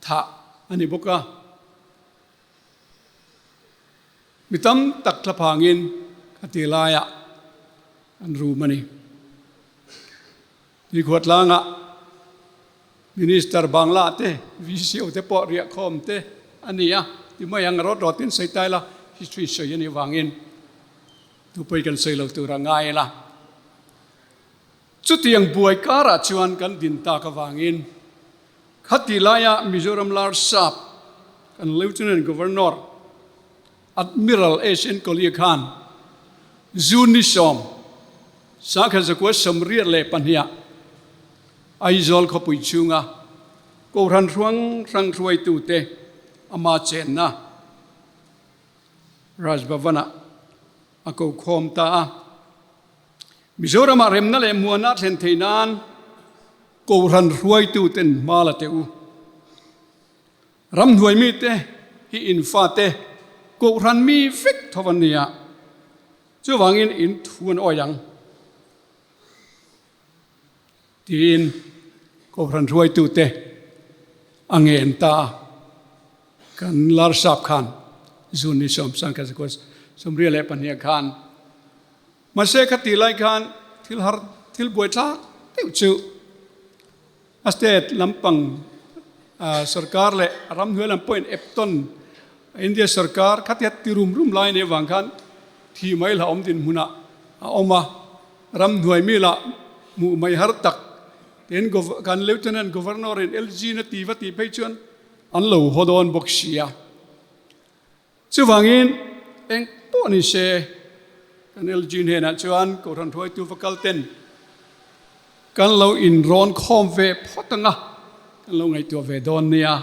Speaker 6: thah a ni bawk a. Mi tam tak thlaphangin khati laiah an rum a ni. Tuikhuatlangah Minister Bangla te, VCO te pawh riahkhawm te a ni a, ti mai ang rawt rawtin sawi ta ila, history sawi a nih vangin tupui kan sawi lo tur a ngai ila. Chutiang buai karah chuan kan din tak avangin khati laia Mizoram Larsap kan Lieutenant Governor Admiral SN Kohli khan June ni 10, 1982ah Aizawl khawpui chhunga Kohhran hrang hrang hruaitute ama chenna Raj Bhavan-ah a ko khawm ta a. Mizoramah remna leh muana thlen theih nan Kohhran hruaituten hma la teh u. Ramhnuai mite hi in fate Kohhran mi vek tho an ni a, chuvangin in thu an awi ang tiin Kohhran hruaitute a ngen ta a. Kan Larsap khan June ni 10, 1982 khan Mahse kha ti lai khan thil har thil buaithlak deuh chu a state lampang sarkar leh a ramhnuai lam pawhin eptawn India sarkar khatia ti rum rum lai anih avang khan thi mai la awm dinhmunah a awm a, ramhnuai mi lah hmuh mai har tak tin kan Lieutenant Governor in LG na ti va tih phei chuan an lo haw dawn bawk si a. Chuvangin eng pawh ni se, kan LG hnenah chuan Kohhran hruaitu va kal ten kan lo inrawn khawm ve phawt ang a, kan lo ngaihtuah ve dawn nia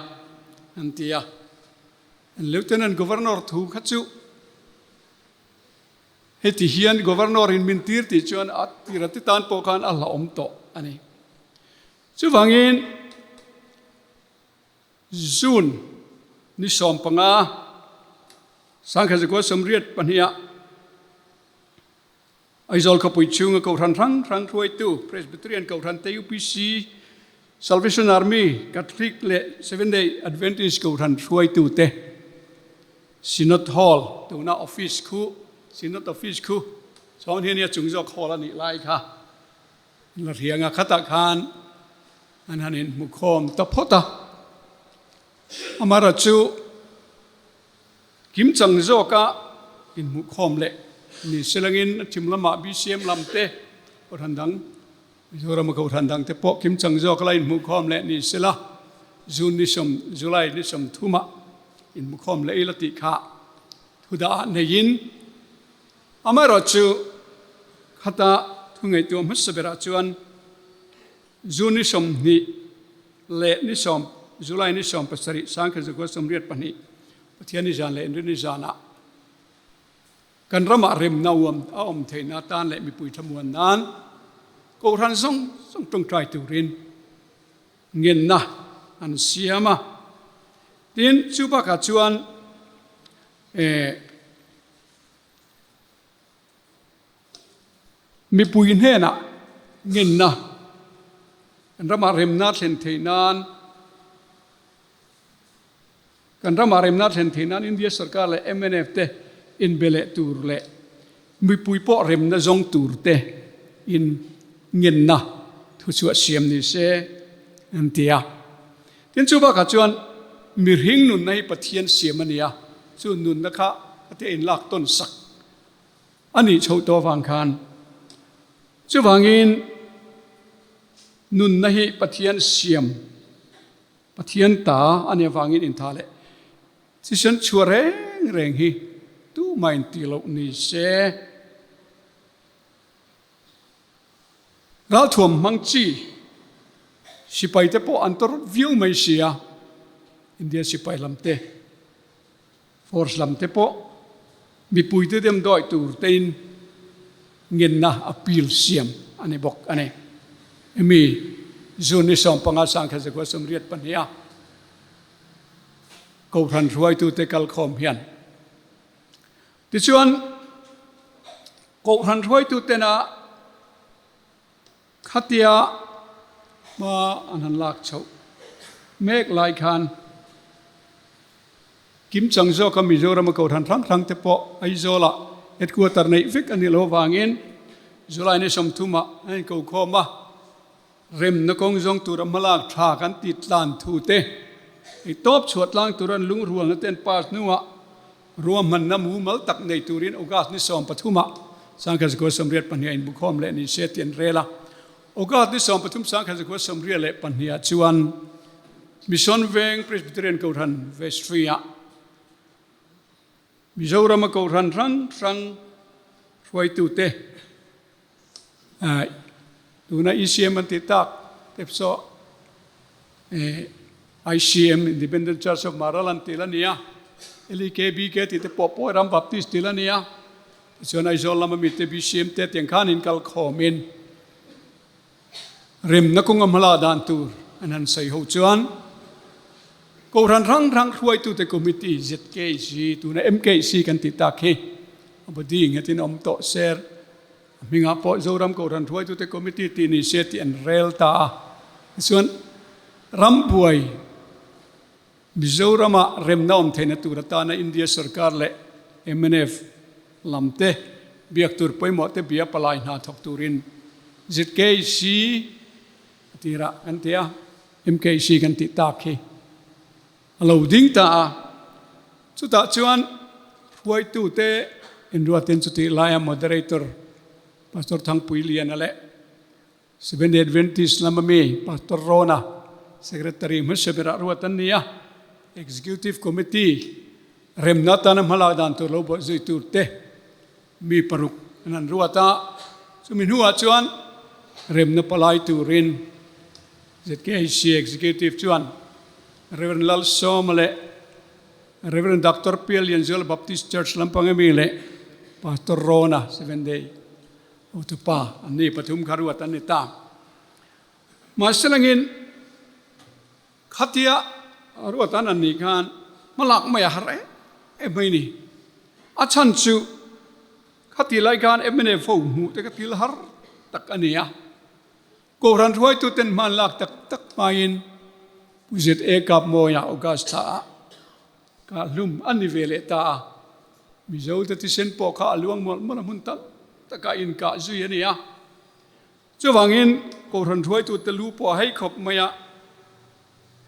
Speaker 6: an ti a. Lieutenant Governor thu kha chu heti hian Governor in min tir tih chuan a tir a ti tan pawh khan a hlauhawm tawh a ni. Chuvangin June ni 15, 1982ah Aizawl khawpui chhunga Kohhran hrang hrang hruaitu Presbyterian Kohhran te, UPC, Salvation Army, Catholic leh Seventh Day Adventist Kohhran hruaitu te Synod Hall tuna office khu Synod Office khu chuan hian a chung zawk hall a nih lai kha la hrianga khatah khan An han inhmu khawm ta phawt a, amaherawhchu kimchang zawka inhmuh khawm leh ni selangin a thim lamah BCM lam te, Kohhran dang, Mizorama Kohhran dang te pawh kimchang zawka la inhmuh khawm leh ni sela, June ni sawm, July ni 30ah inhmu khawm leh ila tih kha thudah neiin amaherawhchu khata thu ngaihtuah hmasa berah chuan June ni 20 leh ni sawm, July ni 17, 1982, Pathian ni zan leh Inrinni zanah kan ramah remna uam a awm theihna atan leh mipui thlamuan nan Kohhran zawng zawng tawngtai turin ngenna an siam a. Tin, chu bakah chuan eh, Mipui hnenah ngenna kan ramah remna thlen theih nan kan ramah remna thlen theih nan India sarkar leh mnf te inbe leh tur leh mipui pawh remna zawng tur te in ngenna thuchhuah siam ni se an ti a. Tin chu bakah chuan mihring nunna hi Pathian siam a ni a, chu nunna kha a te inlak tawn sak A nih chhoh tawh avang khan chuvangin nunna hi Pathian siam, Pathian ta a nih avangin intha leh thisen chhuah reng reng hi tumah intih loh ni se. Ralthuam hmang chi sipai te pawh an tawrh viau mai sia, India sipai lam te. Force lam te pawh mipuite demdawi tur tein ngenna appeal siam a ni bawk a ni. Hemi June ni 15 1982 a Kohhran hruaitute kalkhawm hian tichuan Kohhran hruaitutena Khatia hma an han lak chhoh mek lai khan kimchang zawka Mizorama Kohhran hrang hrang te pawh Aizawlah headquarter neih vek a nih loh avangin July ni 30ah an inkokhawm a, remna kawng zawng tura hmalak tha kan ti tlan thu te, ei tawp chhuah tlang tura an lungrualna te an pass hnuah Ruahmanna mumal tak nei turin August ni 13ah 1982 ah inbukhawm leh ni se tih an rel a. August ni 13 1982 ah chuan Mission Veng Presbyterian Kohhran Vestry ah Mizorama Kohhran hrang hrang hruaitute tuna ECM an tih tak te pawh ICM Independent Church of Maraland tih la ni a, LEKBK tih te pawh pawh Ram Baptist tih la ni a, tichuan Aizawl lama mite BCM te tiang khan in kal khawmin Remna kawnga hmala dan tur an han sawi ho chuan Kohhran hrang hrang hruaitute Committee, ZKC, tuna MKC kan tih tak hi a body nghetin a awm tawh ser. A hmingah pawh Zoram Kohhran hruaitute Committee tih ni se tih an rel ta a. Tichuan rambuai Mizorama remna awm theihna tur atana India sorkar leh mnf lam te biak tur pawimawh te bia palai hna thawk turin ZKC a tirah kan ti a, MKC kan tih tak hi a lo ding ta a. Chutah chuan hruaitute inruatin chutih laia Moderator Pastor Thangpuiliana leh Seventh-day Adventist lama mi Pastor Rona, Secretary hmasa berah ruat an ni a, Executive Committee remna atana hmalak dan tur lo buaih zui tur te mi paruk an han ruat a, chumi hnuah chuan remna palai turin ZKHC Executive chuan Rev. Lalsawma leh Rev. Doctor Pial Lianzuala Baptist Church lampang ami leh Pastor Rona, Seventh-day. Hotupa, an ni pathum kha ruat an ni ta. Mahse langin khatia ruat an an nih khan hmalak mai a har em em mai ni. A chhan chu khati lai khan mnf ho hmuh te kha thil har tak a ni a. Kohhran hruaituten hman lak tak tak hmain Pu ZA Kapmawia August thla ah Kah hlum a ni ve leh ta a, Mizo te thisen pawh kha a luang mawlh mawlh a hmun tam takah inkah zui a ni a. Chuvangin Kohhran hruaitute lu pawh a hei khawp mai a,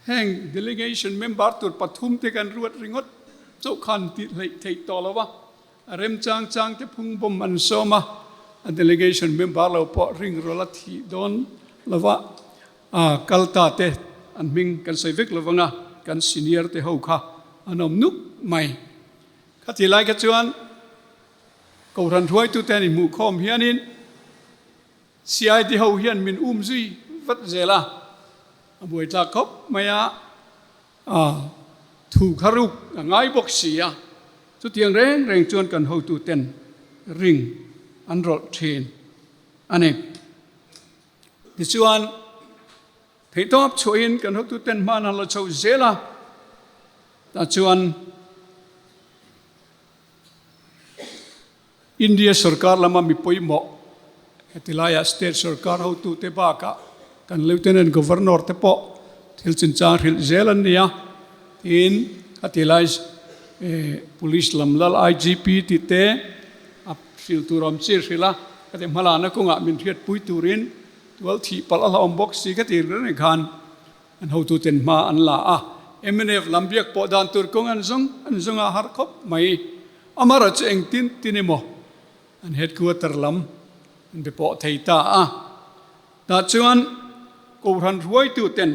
Speaker 6: heng delegation member tur pathum te kan ruat ringawt chauh khan tih hleih theih tawh lo va, a remchang chang te phung bawm an sawm a, a delegation member lo pawh ring rawlh a thih dawn lo va. A kal ta te an hming kan sawi vek lo vang a, kan senior te ho kha an awm nuk mai. Khati lai kha chuan Kohhran hruaitu te an inhmuh khawm hianin CID ho hian min um zui vat zel a, a buaitlak khawp mai a, a thu kha ruk a ngai bawk si a, chutiang reng reng chuan kan hotu ten ring an rawlh thin a ni. Tichuan, theihtawp chhuahin kan hotuten hman han la chho zel a, tah chuan India sorkar lama mi pawimawh heti laiah state sorkar hotute bakah kan Lieutenant Governor te pawh thil chinchang hrilh zel an ni a, tiin khati lai Police lam lal IGP tih te a hrilh tur awm chi hrilh a, ka ti hmalana kawngah min hriatpui turin tual thih palh a hlauhawm bawk si ka ti reng khan an hotuten hma an la a, mnf lam biak pawh dan tur kawng an zawng an zawng a har khawp mai. Amarawh chu engtin tin emaw an headquarter lam an be pawh thei ta a, tah chuan Kohhran hruaituten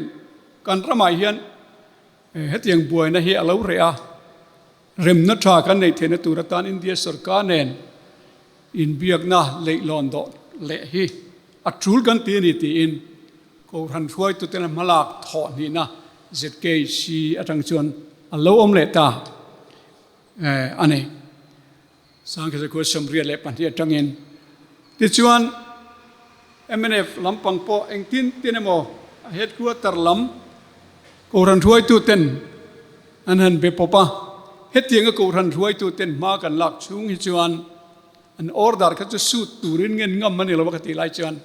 Speaker 6: kan ramah hian hetiang buaina hi a lo reh a, Remna tha kan neih theihna tur atan India sorkar nen inbiakna leihlawn dawh leh hi a tul kan ti a ni tiin Kohhran hruaituten a hmalak thawh hnihna ZKC atang chuan a lo awm leh ta a ni. Sangkhazakhua 22 atangin tichuan mnf lampang pawh engtin tin emaw a headquarter lam Kohhran hruaituten an han be pawp a, hetianga Kohhran hruaituten hma kan lak chhung hi chuan an order kha chu suit turin ngen ngam a ni lo a ka tih lai chuan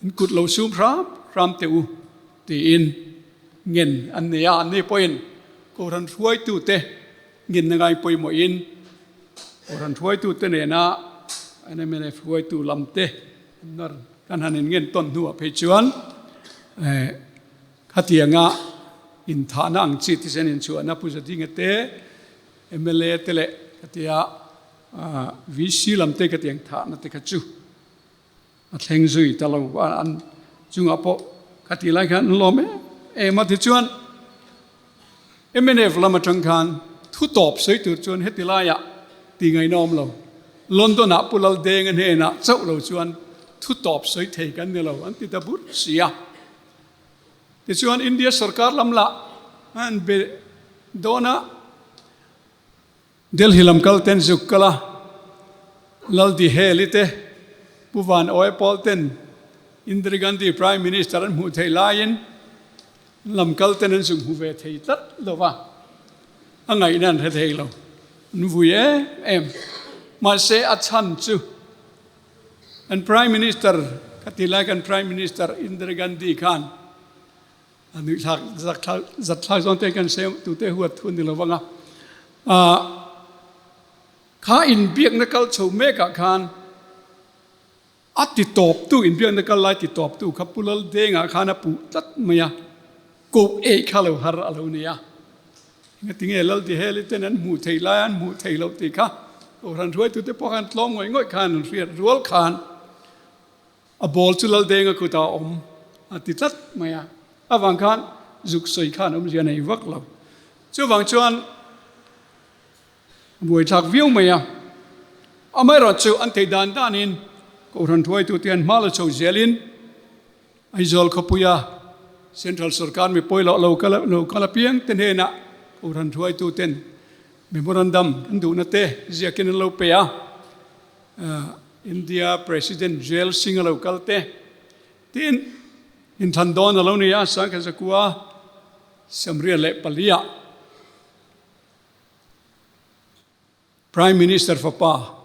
Speaker 6: in kut lo sum hram hram teh u tiin ngen an nei a, anni pawhin Kohhran hruaitute ngenna ngai pawimawhin Kohhran hruaitute nena an mnf hruaitu lamte kan han inngen tawn hnuah phei chuan Khatianga inthahna ang chi thisen inchhuahna Pu Zadinga te, mla te leh khatia VC lam te khatiang thahna te kha chu A thleng zui ta lo a, an chungah pawh ka tih lai khan an lawm em em a. Tichuan, mnf lam atang khan thu tawp sawi tur chuan heti laiah tih ngaihna awm lo. London-ah Pu Laldenga hnenah chauh lo chuan thu tawp sawi thei kan ni lo an ti ta bur si a. Tichuan, India sorkar lam lah an be dawn a. Delhi lam kal ten zuk kal a, Lal Diheli te, Pu Van Awi pawl ten Indira Gandhi Prime Minister an hmuh theih laiin lam kal ten an zuk hmu ve thei tlat lo va, a ngaihna an hre thei lo, an vui em em. Mahse a chhan chu an Prime Minister, ka ti lai kan Prime Minister Indira Gandhi khan A nuih thlak zak thlak zat thlak zawng te kan sawi tute huat thu ni lo vang a. Ah kha inbiakna kal chho mekah khan a ti tawp tu inbiakna kal lai ti tawp tu kha Pu Laldengah khan a puh tlat mai a, koh eih kha lo har a lo ni a. Engatinge Laldiheli ten an hmuh theih lai an hmuh theih loh tih kha Kohhran hruaitute pawh khan tlawm ngawih ngawih khan an hriat rual khan A ball chu Laldenga kutah a awm a ti tlat mai a, avang khan zuk sawi khan awmzia nei vak lo. Chuvang chuan a buaithlak viau mai a, amaherawh chu an theih dan danin Kohhran hruaitute an hma la chho zelin Aizawl khawpuia Central sorkar mi pawilawh lo kal lo kal apiang te hnenah Kohhran hruaituten memorandum an duhna te ziakin an lo pe a. India President Jail Singh a lo kal te, tin inthlan dawn a lo ni a, Sangkhazakua Samria leh Palia Prime Minister fapa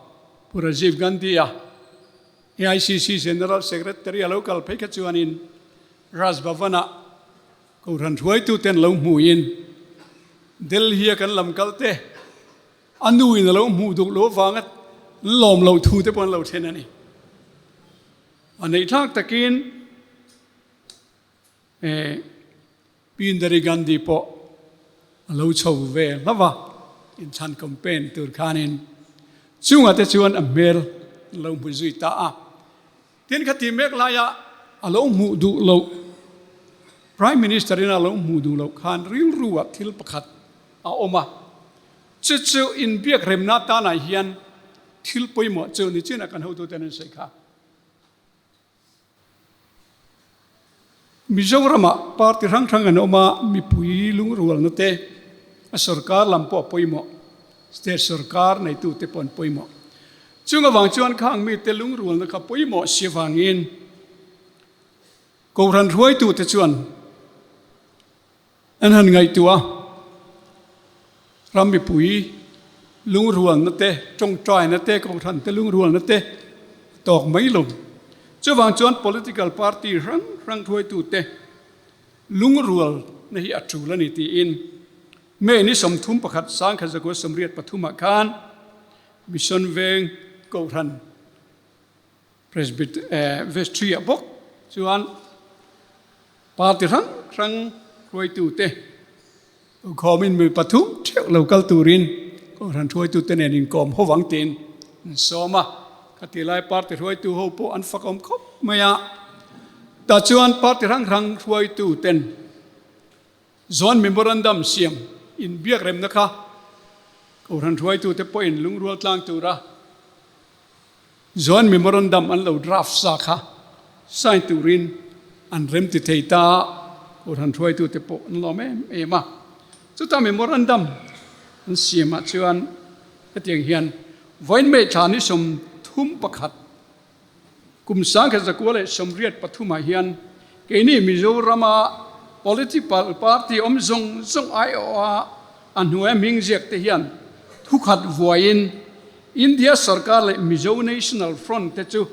Speaker 6: Pu Rajiv Gandhi a AICC General Secretary a lo kal phei kha chuanin Raj Bhavan-ah Kohhran hruaituten lo hmuin Delhi-a kan lam kal te A nu in a lo hmuh duh loh avanga lawm loh thu te pawh an lo then a ni. A neih thlak takin eh Pi Indira Gandhi pawh a lo chho ve hlauh a, inthlan campaign tur khanin chungah te chuan a hmel an lo hmu zui ta a. Tin kha ti mek laia a lo hmuh duh loh Prime Minister in a lo hmuh duh loh khan rilru ah thil pakhat a awm a, chu chu inbiak remna tanah hian thil pawimawh chu ni chinah kan hotuten an sawi kha. Mizoramah party hrang hrang an awm a, mipui lungrualna te a sorkar lam pawh a pawimawh, state sorkar neitute pawh an pawimawh. Chung avang chuan khang mite lungrualna kha pawimawh si avangin Kohhran hruaitute chuan an han ngaihtuah a, ram mipui lungrualna te, tawngtaina te, Kohhran te lungrualna te a tawk mai lo. Chuvang chuan political party hrang hrang hruaitute lungrualna hi a tul a ni tiin May ni 31 1983 ah khan Mission Veng Kohhran Presbytery ah bawk chuan party hrang hrang hruaitute khawmin mi pathum theuh lo kal turin Kohhran hruaitute nen inkawm ho vang tiin an sawm a. Khati lai party hruaitu ho pawh an fakawm khawp mai a. Tah chuan party hrang hrang hruaituten Zawn Memorandum siam inbiak remna kha Kohhran hruaitute pawhin lungrual tlang tura Zawn Memorandum an lo draft sa kha sign turin an rem ti thei ta a, Kohhran hruaitute pawh an lawm em em a. Chuta Memorandum an siamah chuan hetiang hian vawiin May thla ni 31, Kum 1983 ah hian keini Mizorama political party awm zawng zawng aiawha a hnuaia hming ziak te hian thukhat vuaiin India sarkar leh Mizo National Front te chu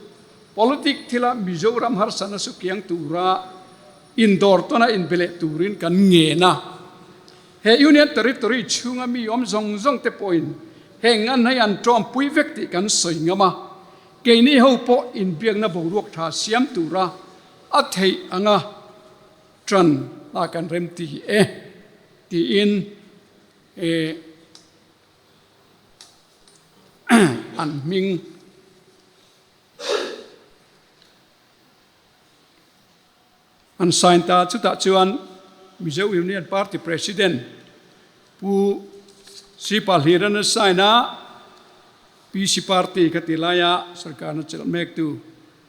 Speaker 6: politic thila Mizoram harsatna su kiang tura indawr tawna inbe leh turin kan ngen a. He Union Territory chhunga mi awm zawng zawng te pawhin heng an hei an tawmpui vek tih kan sawi ngam a. Keini ho pawh inbiakna boruak tha siam tura a theih anga tan a kan rem ti e tiin an hming. An sign ta chutah chuan Mizo Union Party President Pu Sipa Hliran a sign a, PC Party kha ti laia sarkarna chelh mektu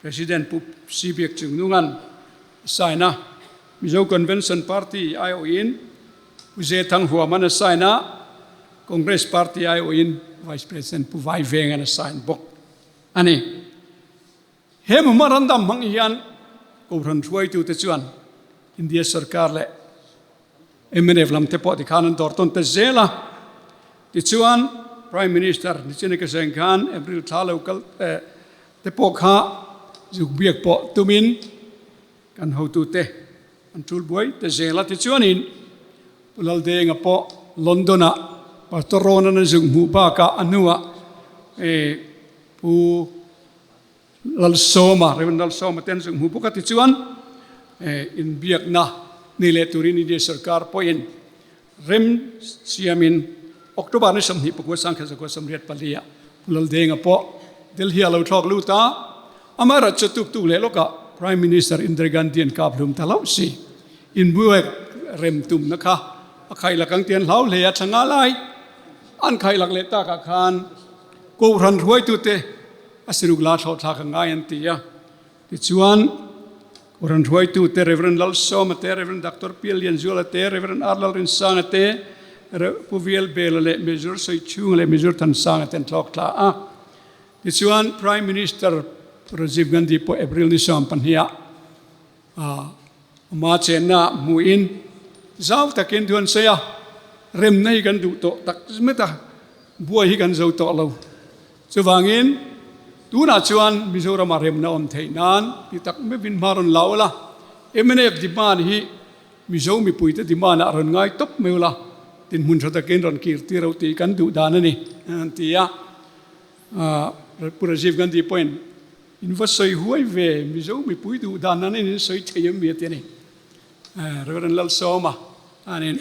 Speaker 6: President Pu Si Biak Chungnungan a sign a, Mizo Convention Party aiawhin Pu Ze Thang Huaman a sign a, Congress Party aiawhin Vice President Pu Vai Vengan a sign bawk a ni. He memorandum hmang hian Kohhran hruaitute chuan India sarkar leh mnf lam te pawh tikhan an dawr tawn ta zel a. Tichuan Prime Minister Nichina ka seng khan April thla lo kal te pawh kha zuk biak pawh tumin kan hotute an tul buai ta zel a. Tichuanin Pu Laldenga pawh London-ah Pastor Ronan a zuk hmuh bakah a hnuah Pu Lalsawma, Rev. Lalsawma ten zuk hmu bawk a tichuan inbiakna nei leh turin India sarkar pawhin rem siamin October ni 24 1984 ah Pu Laldenga pawh Delhi ah lo thlawk lut a, amaherawhchu tuk tuk leh lawkah Prime Minister Indira Gandhi an kap hlum ta hlauh si. Inbuak rem tumna kha a khailak ang tian hlau hle a tha nga lai an khailak leh takah khan Kohhran hruaitute a siruk la thlawhthlak a ngai an ti a. Tichuan, Kohhran hruaitute Rev. Lalsawma te, Rev. Doctor Pial Lianzuala te, Rev. R. Lalrinsanga te, Rev. Pu Vial Bela leh Major Sawichhunga leh Major Thansanga te an thlawk thla a. Tichuan, Prime Minister Rajiv Gandhi pawh April ni 12 ah ama chenna hmuhin zau takin thu an sawi a, remna hi kan duh tawh tak zmet a, buai hi kan zo tawh lo. Chuvangin tunah chuan Mizorama remna awm theih nan ti tak meuhin hma rawn la ula, mnf demand hi Mizo mipuite demand ah rawn ngai tawp mai ula, dinhmun tha takin rawn kir tir ho tih kan duh dan a ni, an ti a. Pu Rajiv Gandhi pawhin In va sawi huai ve, Mizo mipui duh dan nan in in sawi thei em mi a ti a ni. Reverend Lalsawma anin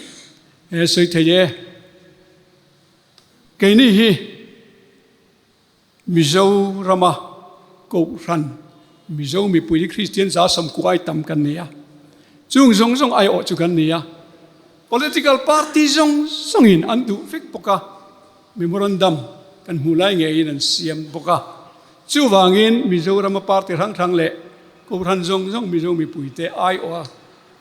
Speaker 6: e sawi thei e. Keini hi Mizo rama Kohhran Mizo mipui hi Kristian za sawmkuai tam kan ni a. Chung zawng zawng aiawh chu kan ni a. Political party zawng zawngin an duh vek bawk a. Memorandum kan hmuh lai ngeiin an siam bawk a. Chuvangin Mizorama party hrang hrang leh Kohhran zawng zawng Mizo mipuite aiawha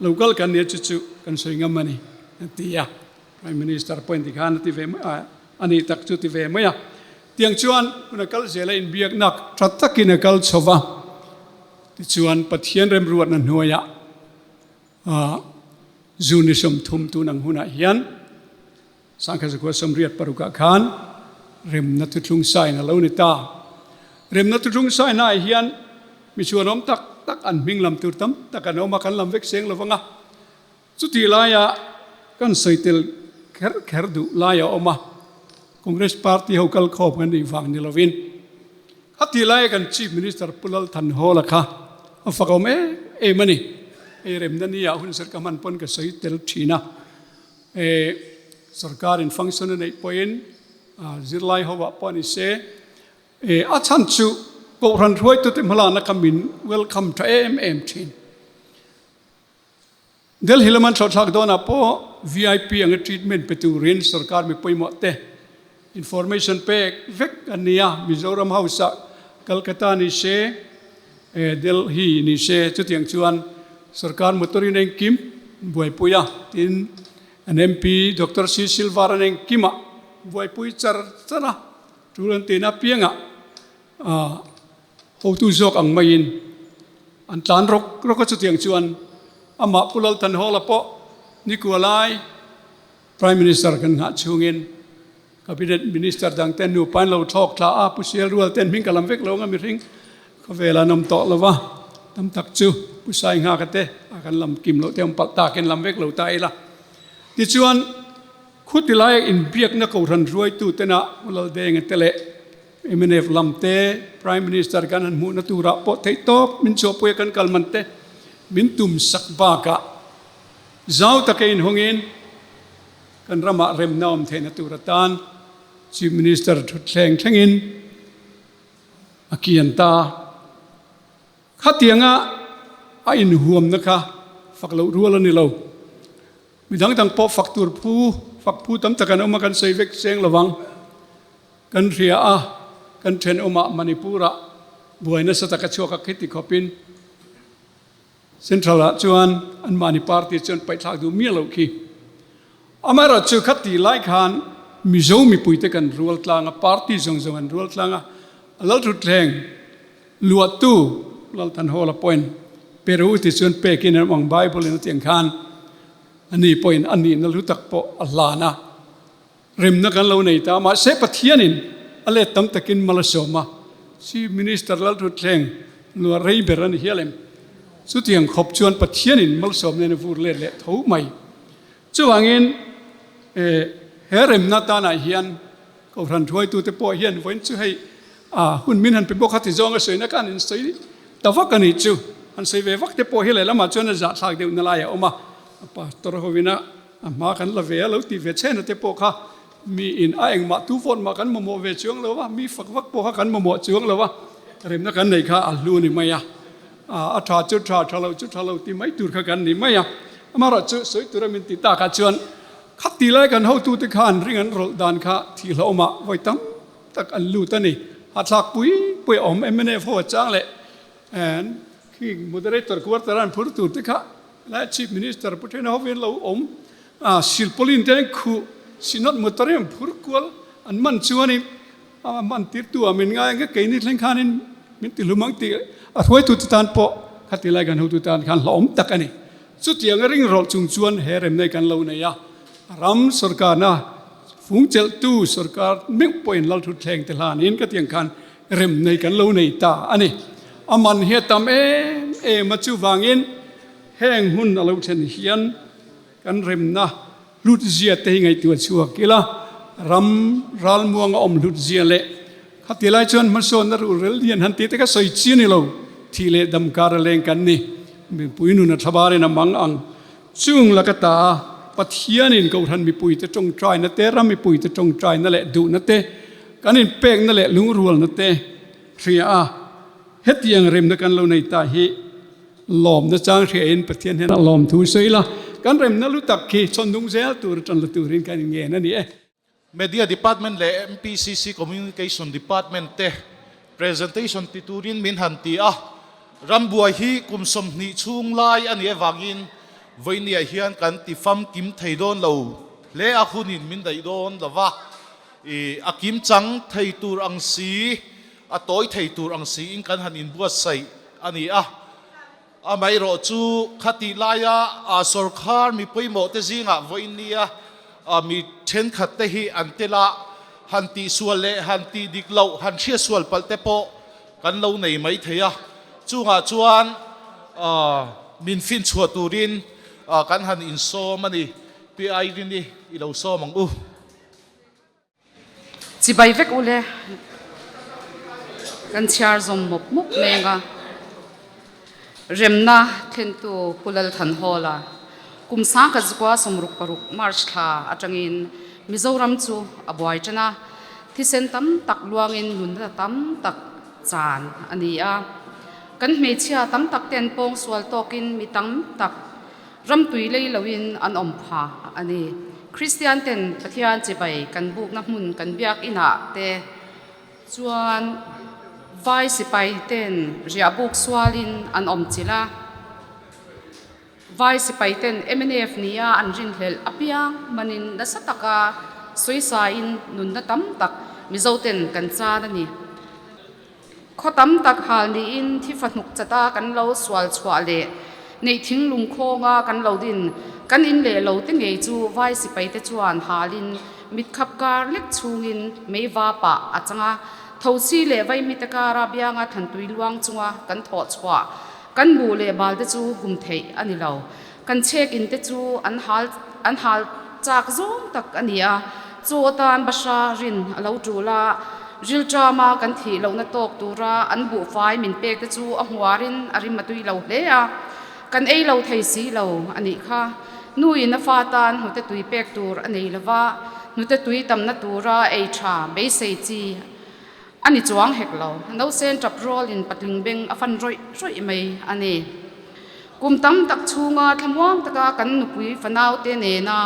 Speaker 6: local kan nia chu chu kan sawi ngam a ni, a ti a. Prime Minister pawhin tikhan a ti ve mai a, a nih tak chu ti ve mai a. Tiang chuan hun a kal zel a, inbiaknak tha takin a kal chho va. Tichuan Pathian remruatna hnuaiah June ni 30 tun ang hunah hian 1986 ah khan remna thuthlung sign a lo ni ta. Remna thuthlung sign ah hian mi chuanawm tak tak an hming lam tur tam tak an awm a, kan lam vek seng lo vang a. Chutih laia kan sawi tel kher kher duh lai a awm a, Congress party ho kal khawm kan nih vang ni lovin. Khatih laia kan Chief Minister Pu Lal Thanhawla kha a fakawm em em a ni. Hei remna ni ah hun serh ka hman pawn ka sawi tel thin a. E sarkar in function a neih pawhin zirlai ho ah pawh a ni se, e a chhan chu Kohhran hruaitute hmalakna kha min welcome tha em em thin. Delhi lama an thlawhthlak dawnah pawh vip anga treatment pe turin sarkar mi pawimawh te information pek vek an ni a, Mizoram House ah Calcutta ni se, Delhi ni se chutiang chuan sarkar motor in engkim buaipui a, tin an MP Doctor C Silvar an engkimah buaipui char char a, tul an tihna apiangah Hotu zawk ang maiin an tlan rawk rawk a, chutiang chuan amah Pu Lalthanhawla pawh Nikulai Prime Minister kan nghah chhungin Cabinet Minister dang ten nupa in lo thlawk thla a, Pu Sial Rual ten hming ka lam vek lo ang a mihring khawvel an awm tawh lo va, tam tak chu Pu Sai Nghaka te a kan lam kim loh te awm palh takin lam vek lo ta ila. Tichuan khuti laia inbiakna Kohhran hruaitu tena Pu Laldenga te leh Mnf lam te, Prime Minister kan han hmuhna turah pawh theih tawp min chhuahpui a kan kal man te min tum sak bakah zau taka inhawngin kan ramah remna awm theihna tur atan Chief Minister thutthleng thlengin a kian ta. Khatianga a inhuamna kha. fak loh rual a ni lo. Mi dang dang pawh fak tur phu, fak phu tam tak an awm a, kan sawi vek cheng lovang. Kan hria a, kan thenawmah Manipur-ah buai nasa tak a chhuak a khiti khawpin Central-ah chuan anmahni party chuan paihthlak duh miah loh khi. Amaherawhchu kha tih lai khan Mizo mipuite kan rual tlang a, party zawng zawng an rual tlang a, a Lalthutthleng luahtu Lalthanhawla pawhin Peru ti chuan pekin an awm ang Bible-in a tih ang khan ani pawhin a nihna hlu tak pawh a hlan a. Remna kan lo nei ta, mahse Pathianin a let tam takin mal a sawm a, Chief Minister Lalthutthleng luah rei ber a ni hial em? Chutiang khawp chuan Pathianin malsawm nen a vur let leh tho mai. Chuvangin he remna tanah hian Kohhran hruaitute pawh hian vawiin chu hei a hun min han pe bawk a ti zawng a sawina khan in sawi ta vak a nih chu. Han sawi ve vak te pawh hi lehlamah chuan a zahthlak deuhna lai a awm a, Pastor hovina A hma kan la ve a, lo ti ve chhena te pawh kha mi in a engmah tu vote mah kan mamawh ve chuang lo a, mi fak vak pawh kha kan mamawh chuang lo a, remna kan nei kha a hlu ni mai a, a tha chu tha, tha lo chu tha lo ti mai tur kha kan ni mai a. Amaherawhchu sawi tura min ti takah chuan khati lai kan hotute khan ring an rawlh dan kha thihhlawhawmah vawi tam tak an lut a ni. Hahthlak pui pui a awm mnf ho a chang leh khi moderator quarter an phur tur te kha Lai Chief Minister Pu Thena hovin lo awm a, silpauline te an khuh, Synod motor hi an phur kual, an man chuanin a man tirtu ah min ngai ang ka keini thleng khanin min ti hlum ang tih a hruaitu te tan pawh khati lai kan hotu tan khan hlauhawm tak a ni. Chutiang a ringrawlh chung chuan he remna hi kan lo nei a, ram sorkarna fungchelhtu sorkar meuh pawhin Lalthutthleng te hlanin ka tiang khan Remnei kan lo nei ta a ni. A man hi a tam em em a, chuvangin heng hmun a lo thlen hian kan remna hlutzia te hi ngaihtuah chhuak ila, ram ralmuang a awm hlutzia leh khati lai chuan hmasawnna ruhrel lian han tih te kha sawi chi a ni lo, thih leh dam kar a leng kan ni. Mipui nun a thlabarin a mang ang. Chung laka ta Pathianin Kohhran mipuite tawngtaina te, ram mipuite tawngtaina leh duhna te, kan inpekna leh lungrualna te hria a, hetiang remna kan lo nei ta hi lawmna chang hriain Pathian hian a lawm thu sawi la, kan remna lu tak khi chhawn zel tur tan la turin kan inngen a ni e.
Speaker 7: Media Department leh MPCC Communication Department te presentation ti turin min han ti a, rambuai hi kum 20 chhung lai a nih avangin vawinia hian kan ti famkim thei dawn lo hle a, hunin min daih dawn lo va, i a kim chang thei tur ang si, a tawi thei tur ang siin kan han inbuatsaih a ni a. Amaherawhchu, khatih laia sawrkhar mi pawimawhte zingah vawinia mi thenkhatte hi an tel a, han tihsual leh han tih dik loh, han hriatsual palh te pawh kan lo nei mai thei a. Chungah chuan min finchhuah turin kan han insawm a ni. Pi Irene-i i lo sawm ang u.
Speaker 8: Chibai vek ule kan chhiar zawm mawp mawp meng a, remna thlentu Pu Lalthanhawla kum 1906 March thla atangin Mizoram chu a buai tan a, thisen tam tak luangin nunna tam tak chan a ni a, kan hmeichhia tam tak ten pawngsual tawkin mi tam tak Ramtui lei loin an awm pha a ni. Kristian ten Pathian chibai kan bukna hmun kan biak inah te chuan vai sipai ten riah buk sualin an awm chilh a. Vai sipai ten mnf nia an rinhlelh apiang manin nasa taka sawisain nunna tam tak Mizo ten kan chan a ni. Khaw tam tak hal niin thi fahnuk chata kan lo sual chhuah leh neih thinglung khawnga kan lo din kan in leh lo te ngei chu vai sipai te chuan halin mitkhap kar lek chhungin mei va pah a chang a, thosi leh vaimite kara bianga thantui luang chunga kan thawh chhuah kan buh leh bal te chu hum theih a ni lo. Kan chhek in te chu an hal an hal chak zawng tak a ni a, chu atan bahra rin a lo tul a, rilṭama kan thih lohna tawk tura an buhfai min pek te chu a hmuarin a rim a tui lo hle a, kan ei lo thei si lo a nih kha. Nuin a fa tan hnute tui pek tur a nei lo va, hnute tui tamna tura ei tha beisei chi a ni chuang hek lo. Nausen ṭap rawlin patling beng a fan rawih rawih mai a ni. Kum tam tak chhunga thlamuang taka kan nupui fanaute nena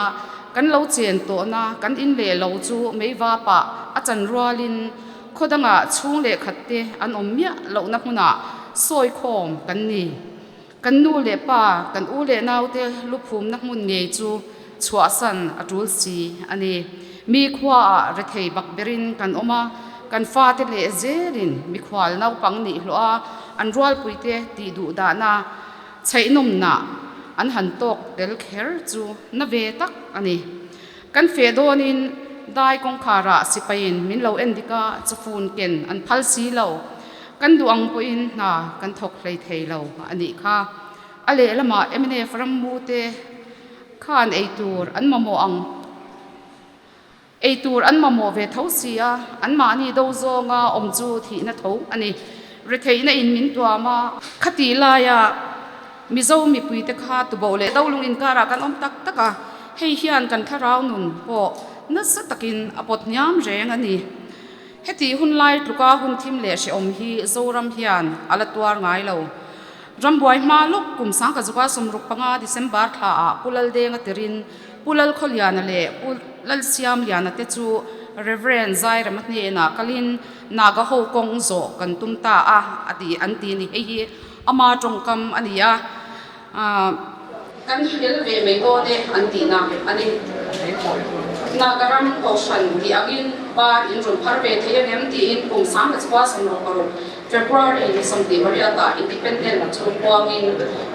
Speaker 8: kan lo chen tawhna kan in leh lo chu meiva pah a chan rualin khaw dangah chhung leh khatte an awm miah lohna hmunah sawi khawm kan ni. Kan nu leh pa, kan u leh naute luphumna hmun ngei chu chhuahsan a tul si a ni. Mi khuaah rethei bak berin kan awm a, kan fate leh zelin mikhual naupang nih hlawh a, an rualpuite tih duh dahna chheihnawmnah an han tawk tel kher chu na ve tak a ni. Kan feh dawnin dai kawngkharah sipaiin min lo en dik a, chawfun ken an phal si lo. Kan duh ang pawhin hna kan thawk hlei thei lo a nih kha. A lehlamah mnf rammute khan eitur an mamawh ang. Eitur an mamawh ve tho si a, anmahni do zawnga awm chu thihna tho a ni. Retheihna in min tuam a. Khatih laia Mizo mipuite kha tuboh leh dolung inkarah kan awm tak tak a, hei hian kan thlarau nun pawh nasa takin a pawt hniam reng a ni. Heti hun lai tluka hun thim leh hrehawm hi Zoram hian a la tuar ngai lo. Rambuai hma lawk kum sangkhazuka 65 December thlaah Pu Laldenga tirin Pu Lalkhawliana leh Pu Lalsiamliana te chu Rev. Zairema hnenah kalin Naga ho kawng zawh kan tum ta a a ti an ti ni. Hei hi ama tawngkam a ni a. Kan hel ve mai dawn e an tihna a ni. Nagaram Kohhran tih angin bar in rawn phar ve thei angem tiin kum 1966 February ni 28 ah Independent chu puangin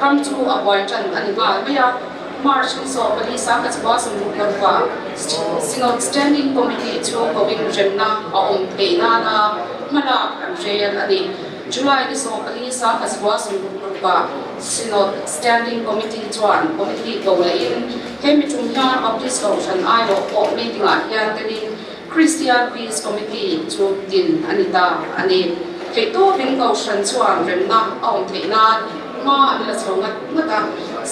Speaker 8: ram chu a buai tan a ni nghal mai a. March ni 14 1966 ah Synod Standing Committee chu koin remna a awm theih nana hmalak an rel a ni. July ni 14 1966 ah Synod Standing Committee chuan Committee ko lehin hemi tum hian Baptist Kohhran aiawh pawh meeting ah hian telin Christian Peace Committee chu din a ni ta a ni. Theihtawpin Kohhran chuan remna a awm theih nan hma an la chho ngat ngat a,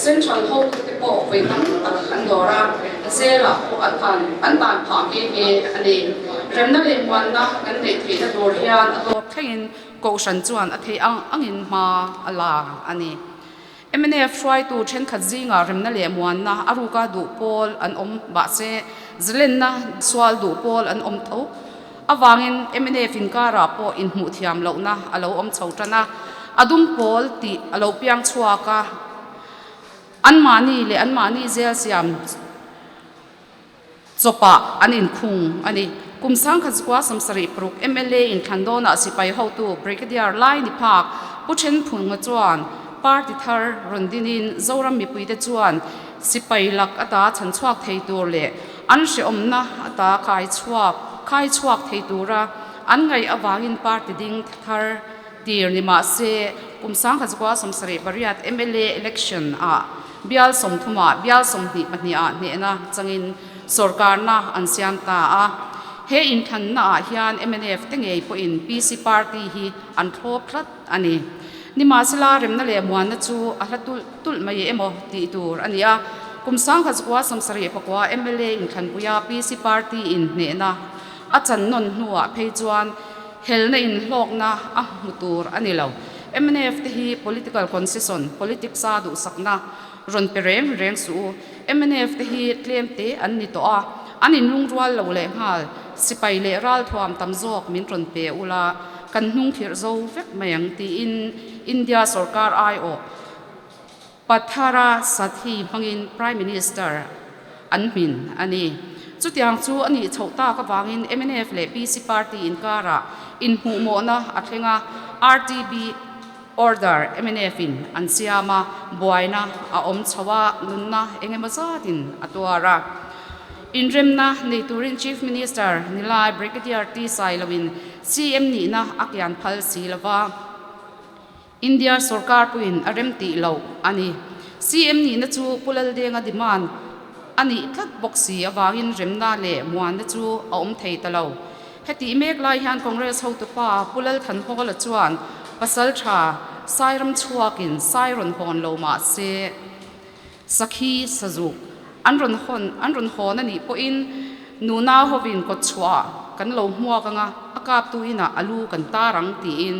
Speaker 8: Central hotute pawh vawi tam tak an dawr a, Zela pawh an tan an tan phah nghe nghe a ni. Remna leh muanna kan neih theihna tur hian a tawp thlengin Kohhran chuan a theih ang angin hma a la a ni. Mnf hruaitu thenkhat zingah remna leh muanna a ruka duh pawl an awm mahse zalenna sual duh pawl an awm tho avangin mnf inkarah pawh inhmuh thiam lohna a lo awm chho tan a, a dum pawl tih a lo piang chhuak a, anmahni leh anmahni zel siam Chawpah an inkhung a ni. Kum 1976 mla inthlan dawnah sipai hotu Brigadier Lai ni phak Pu Thenphunga chuan party thar rawn dinin Zoram mipuite chuan sipai lak ata chhan chhuak thei tur leh an hrehawmna ata khai chhuak khai chhuak thei tura an ngaih avangin party ding thar tir ni mah se kum 1978 mla election ah Bial sawmthumah bial 22 ah hnehna changin sorkarna an siam ta a. He inthlanna ah hian mnf te ngei pawhin PC party hi an thlawp tlat a ni. Nimahsela remna leh muanna chu a hla tulh tulh mai emaw tih tur a ni a. Kum 1979 mla inthlanpuia PC party in hnehna a chan nawn hnuah phei chuan helna inhlawkna a hmu tur a ni lo. Mnf te hi political concession, politics a duhsakna rawn pe reng reng suh u. Mnf te hi tlem te an ni tawh a, an inlungrual lo leh nghal, sipai leh ralthuam tam zawk min rawn pe ula, kan hnung khirh zo vek mai ang tiin India sorkar aiawh Pathara Sathi hmangin Prime Minister an hmin a ni. Chutiang chu a nih chhoh tak avangin mnf leh PC party inkarah inhmuhmawhna a thleng a, RTB order mnf in an siam a, buaina a awm chho a, nunna eng emaw zatin a tuar a. Inremna nei turin Chief Minister Nilai Brigadier T Sailoin CM nihna a kian phal si lova. India sorkar puiin a rem tih loh a ni. CM nihna chu Pu Laldenga demand a nih tlat bawk si avangin remna leh muanna chu a awm thei ta lo. Hetih mek lai hian Congress hotupa Pu Lalthanhawla chuan pasal tha Sairam chhuakin Sai rawn hawn lo mah se Sakhi Sazuk an rawn hawn an rawn hawn a nih pawhin nuna hovin kawtchhuah kan lo hmuak anga a kaptu inah a lu kan tar ang tiin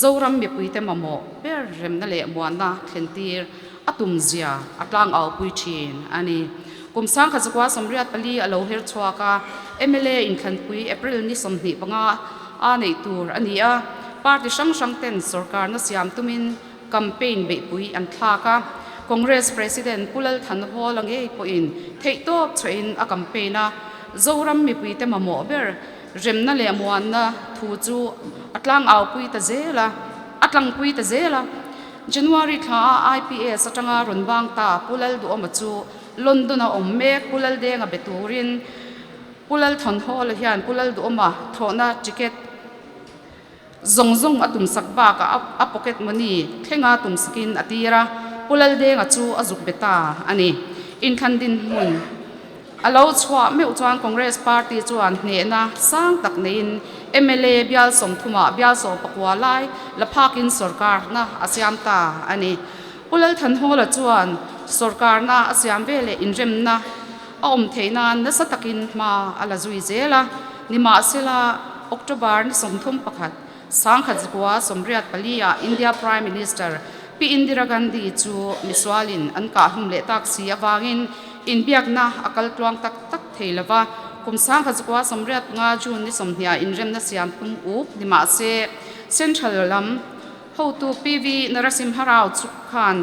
Speaker 8: Zoram mipuite mamawh ber remna leh muanna thlen tir. a tum zia a tlang au pui thin a ni. Kum 1984 a lo her chhuak a, mla inthlanpui April ni 25 a neih tur a ni a, party hrang hrang ten sorkarna siam tumin campaign beihpui an thlak a, Congress President Pu Lal Thanhawla ngei pawhin theihtawp chhuahin a campaign a, Zoram mipuite mamawh ber remna leh muanna thu chu a tlangau pui ta zel a, a tlangpui ta zel a. January thla a IPS atanga rawn bang ta Pu Lalduhawma chu London a awm mek Pu Laldenga be turin Pu Lalthawnhawla hian Pu Lalduhawma thlawhna ticket zawng zawng a tumsak bakah a pocket money thlenga tumsakin a tir a, Pu Laldenga chu a zuk be ta a ni. Inthlan dinhmun A lo chhuah meuh chuan Congress Party chuan hnehna sang tak neiin mla bial sawmthumah bial sawmpakua lai la phakin sorkarna a siam ta a ni. Pu Lalthanhawla chuan sorkarna a siam veleh inremna a awm theih nan nasa takin hma a la zui zel a, nimahsela October ni 31, 1984 ah India Prime Minister Pi Indira Gandhi chu misualin an kah hlum leh tak si avangin inbiakna a kal tluang tak tak thei lo va, kum 1985 June ni 20 ah inremna siam tum up ni mah se Central lam hotu PV Narasimha Rao chu khan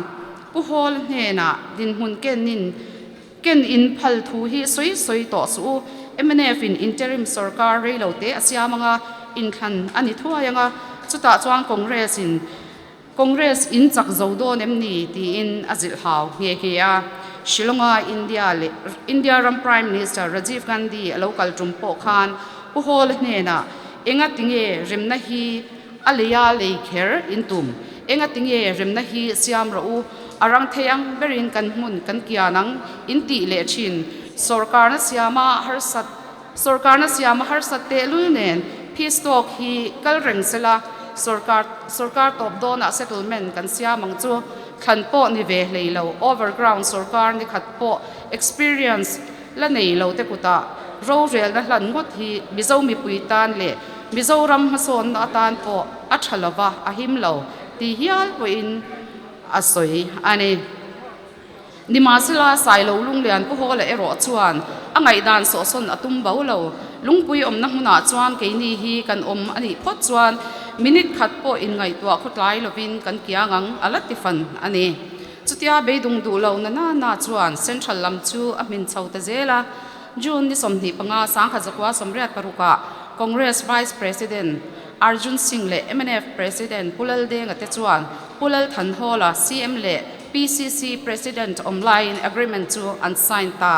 Speaker 8: Pu Hall hnenah dinhmun kenin Ken in phal thu hi sawi sawi tawh suh u. Mnf in interim sorkar rei lo te a siam anga inthlan a ni thuai anga, chutah chuan Congress in Congress in chak zo dawn em ni tiin a zilh hau nghe nghe a. Shillong-a India leh India ram Prime Minister Rajiv Gandhi a lo kal tum pawh khan Pu Hawla hnenah enga tinge remna hi A leia lei kher in tum. Enga tinge remna hi siam rawh u, a rang thei ang berin kan hmun kan kian ang in tih leh thin. Sawrkarna siama harsat Sawrkarna siama harsat tehlul nen peace talk hi kal reng sela, sawrkar sawrkar tawp dawnah settlement kan siam ang chu thlan pawh ni ve hlei lo, overground sawrkar ni khat pawh experience la nei lo te kutah rorelna hlan ngawt hi Mizo mipui tan leh Mizoram hmasawnna atan pawh a tha lova a him lo ti hial pawhin a sawi a ni. Nimahsela Sailo Lunglian Pu Hawla erawh chuan a ngaihdan sawhsawn a tum bo lo. Lungpui awmna hmunah chuan keini hi kan awm a nih phawt chuan minute khat pawh inngaihtuah khawtlai lovin kan kiang ang a la ti fan a ni. Chutia beidung duh lo na na na chuan Central lam chu a hmin chho ta zel a. June ni 25 1986 ah Congress Vice President Arjun Singh leh mnf President Pu Laldenga te chuan Pu Lalthanhawla CM leh PCC President awm laiin agreement chu an sign ta.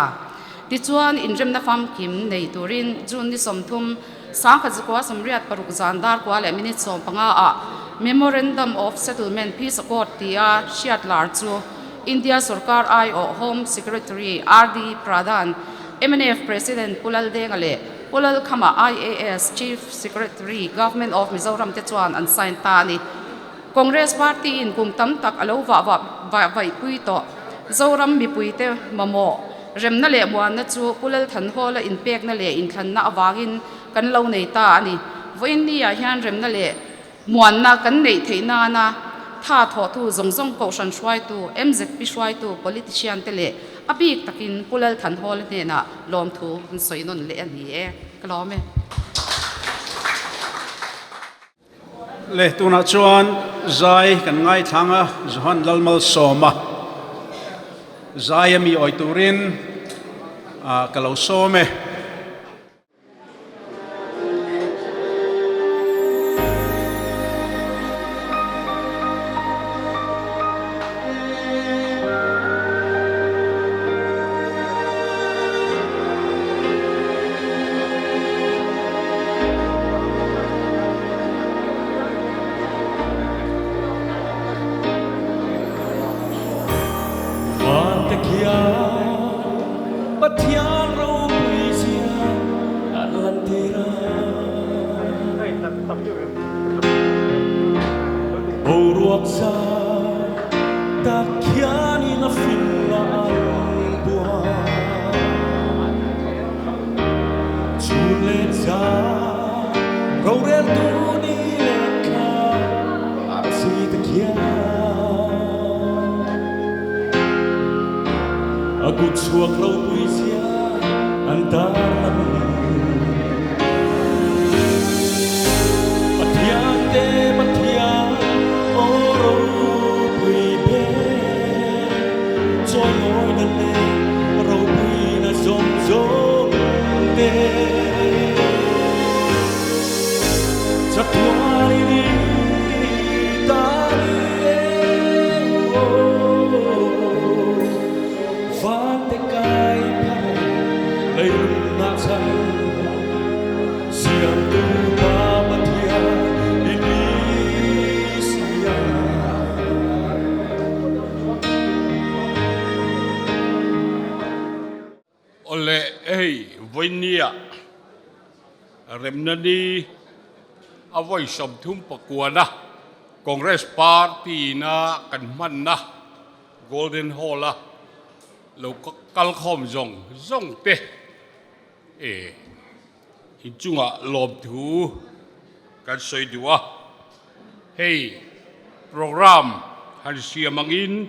Speaker 8: Tichuan inremna famkim nei turin June ni 30, 1986 zan dar kua leh minute 15 ah Memorandum of Settlement Peace Accord tia hriat lar chu India sorkar aiawh Home Secretary RD Pradhan, mnf President Pu Laldenga leh Pu Lalkhama IAS Chief Secretary Government of Mizoram te chuan an sign ta a ni. Congress Party in kum tam tak a lo vah vah vaihpui tawh. Zoram mipuite mamawh remna leh muanna chu Pu Lalthanhawla inpekna leh inthlanna avangin kan lo nei ta a ni. Vawiin ni-ah hian remna leh muanna kan neih theih nana tha thawhtu zawng zawng Kohhran hruaitu, MZP hruaitu, politician te leh a bik takin Pu Lalthanhawla hnenah lawmthu an sawi nawn leh a ni e. Ka lawm e.
Speaker 1: Le tunah chuan zai kan ngaithlang a, Johan Lalmalsawma zai a mi awi turin ka lo sawm e.
Speaker 9: Vante khian Pathian ropui zia an lantir a. Boruak za tak khianin a finna an buai. Chhun leh za roreltu ni leh thla a si ta khian. Kutchhuak ropui zia an tarlang. Pathian te Pathian aw ropui ber, chawimawina leh ropuina zawng zawng te. Chatuan i ni ta ni e aw. Vante kai phar leilung ah chan siamtu Pa Pathian i ni sia.
Speaker 10: Awle hei vawinia remna ni a vawi 39na Congress Party ina kan hmanna Golden Hall a lo kal khawm zawng zawng te eh inchungah lawmthu kan sawi duh a, hei program han siam angin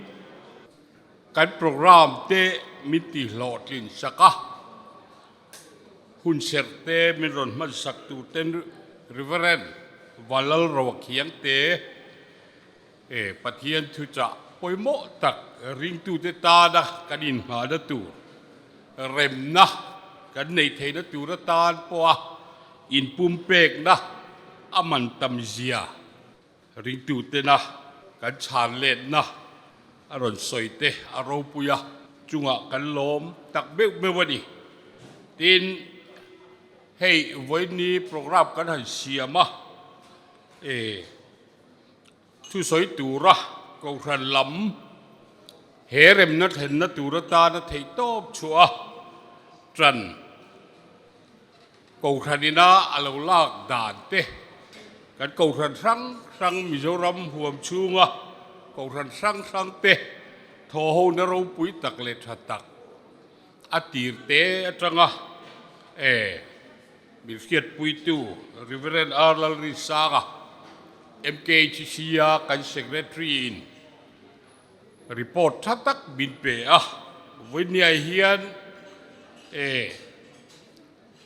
Speaker 10: kan program te min tihlawhtlin sak a, hun serh te min rawn hman sak tur ten Reverend Vanlalroa Khiangte E Pathian thuchah pawimawh tak ringtute tana kan inngahna tur, remna kan neih theihna tur atan pawha inpumpekna a man tam zia ringtutena kan chhan letna a rawn sawi te a ropui a chungah kan lawm tak meuh meuh a ni. Tin, hei vawiini program kan han siam a, e. Thusawi tura Kohhran lam he remna thlenna tur atana theihtawp chhuah a tan Kohhran ina a lo lak dan te, kan Kohhran hrang hrang Mizoram huam chhunga Kohhran hrang hrang te thawhhona ropui tak leh tha tak a tir te atanga e Min hriatpuitu Rev. R. Lalrinsanga, MKHC-a kan Secretary-in report tha tak min pe a. Vawinia hian e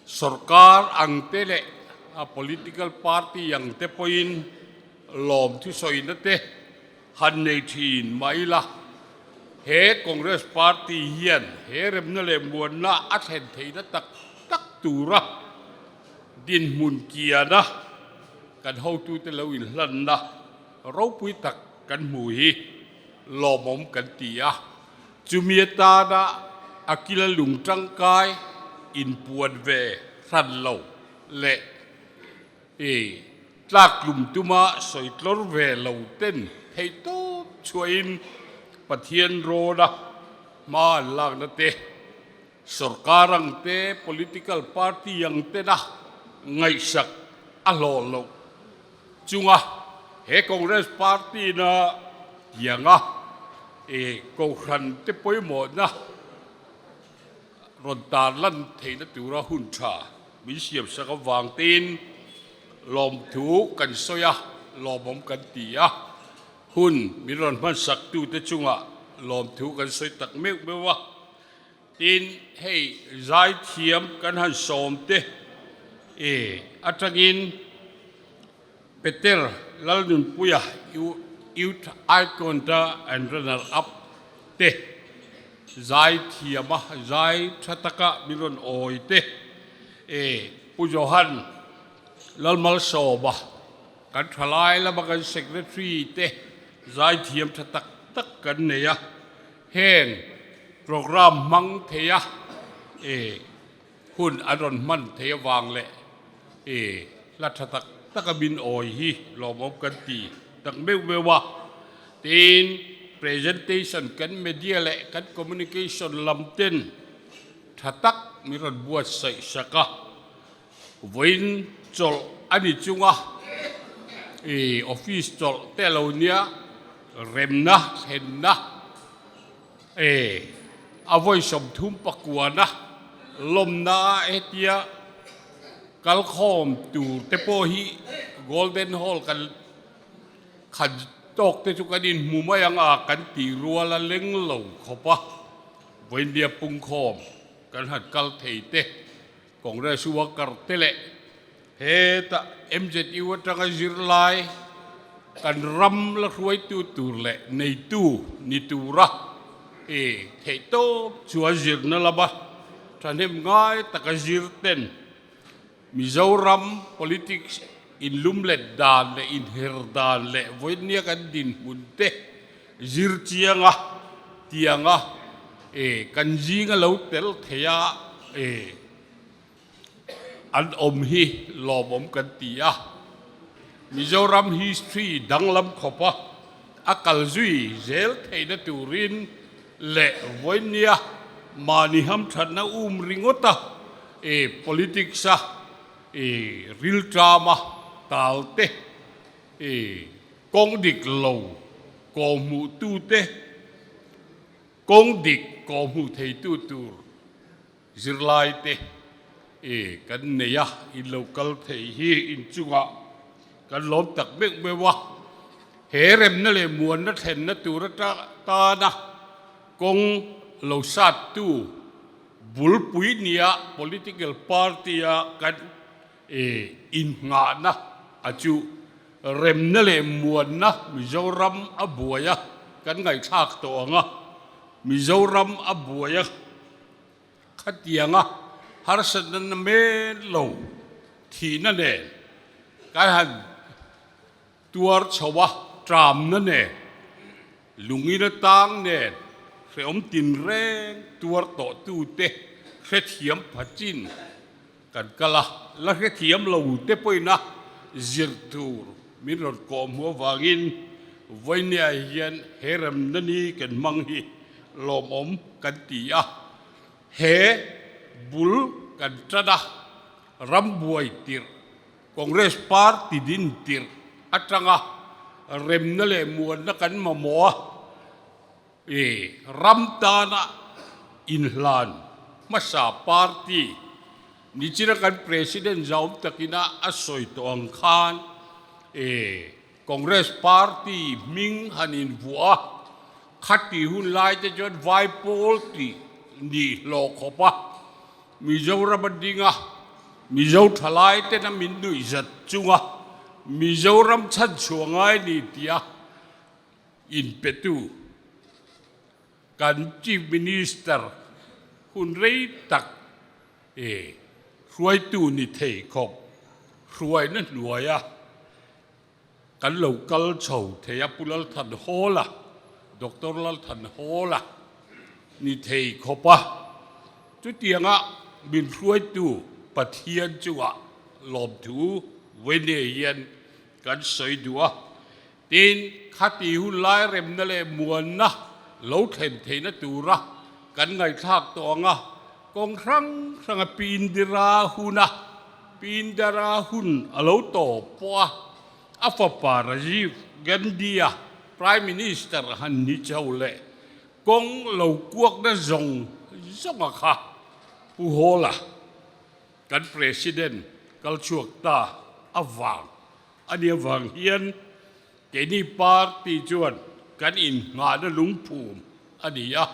Speaker 10: sorkar ang te leh a political party ang te pawhin lawm thusawina te han nei thin mah ila, he Congress Party hian he remna leh muanna a thlen theihna tak tak tura dinhmun kiana kan hotute lo inhlanna ropui tak kan hmu hi lawmawm kan ti a. Chumi atana a kila lung tangkai inpuan ve hran lo leh I tlaktlum tuma sawi tlawr ve lo ten theihtawp chhuahin Pathian rawna hma an lakna te, sorkar ang te, political party ang tena ngaihsak a hlawh loh chunga he Congress party na tianga i Kohhran te pawimawhna rawn tarlan theihna tura hun tha min siamsak avang tein lawmthu kan sawi a, lawmawm kan ti a, hun min rawn hmansak tute chungah lawmthu kan sawi tak meuh meuh a. Tin, hei zaithiam kan han sawm te e atangin Peter Lalnunpuia Youth Icon ta and Runner Up te zai thiam a, zai tha taka min rawn awi te e Pu Johan Lalmalsawma kan thalai lama kan Secretary te zai thiam tha tak tak kan nei a, heng program hmang thei a e Hun an rawn hman thei avang leh i hla tha tak tak a min awi hi lawmawm kan ti tak meuh meuh a. Tin, presentation kan media leh kan communication lam ten tha tak min rawn buatsaih sak a. Vawiin chawlh a ni chunga i office chawlh te lo nia remna thlenna E, a vawi 39na lawmna hetia kalkhawm tur te pawh hi Golden Hall kan khat tawk te chu kan inhmu mai ang a, kan tih rual a leng lo khawp a. Vawiindia pungkhawm kan han kal thei te, Congress worker te leh heta MZU atanga zirlai kan ram la hruaitu tur leh neitu ni tura i theihtawp chuan zirna lama thahnem ngai taka zir ten Mizoram politics inlumlet dan leh inher dan leh vawinia kan dinhmun te zir chianga tianga e kan zinga lo tel thei a e an awm hi lawmawm kan ti a. Mizoram history danglam khawpa a kal zui zel theihna turin leh vawinia mahni hamthatna um ringawt a e politics a e rilṭama tal te e kawng dik lo kawhhmuh tu te kawng dik kawhhmuh thei tu tur zirlai te e kan nei a in lo kal thei hi inchungah kan lawm tak meuh meuh a he remna leh muanna thlenna tur atana kawng lo sat tu Bulpui nia political party-a kan innghahna a chu remna leh muanna Mizoram a buai a kan ngaihthlak tawh ang a, Mizoram a buai a khatianga harsatna na men lo thihna nen kan han Tuar chho a tramna nen, lungin a tang nen, hrehawm tinreng tuar tawh tute hrethiam phachin kan kal a, la hrethiam lo te pawhin a zir tur min rawn kawh hmuh avangin vawinia hian he remna ni kan hmang hi lawmawm kan ti a, he bul kan tan a, rambuai tirh Congress Party din tirh atanga remna leh muanna kan mamawh a, i ram tana inhlan hmasa party nichina kan President zaup takina a sawi tawh ang khan i Congress Party hming han invuah a, khati hun lai te chuan Vaipawl tih ni hlawh khawp a, Mizoram a ding a, Mizo thalai tena min nuih zat chunga Mizoram chhanchhuah ngai ni tia inpetu kan Chief Minister hun rei tak e hruaitu ni thei khawp hruaina hnuaia Kan lo kal chho thei a, Pu Lalthanhawla, Doctor Lalthanhawla ni thei khawp a, chutianga min hruaitu Pathian chungah lawmthu Wayne hian kan sawi duh a. Tin, khati hun lai remna leh muanna lo thlen theihna tura kan ngaihthlak tawh ang a, kawng hrang hranga Pindira huna Pindara hun a lo tawp pawh a, a fapa Rajiv Gandhi-a Prime Minister han ni chho leh kawng lo kuakna zawng zawnga kha Pu Hawla kan President kal chhuak ta avang a nih avang hian keini party chuan kan innghahna lungphum a ni a.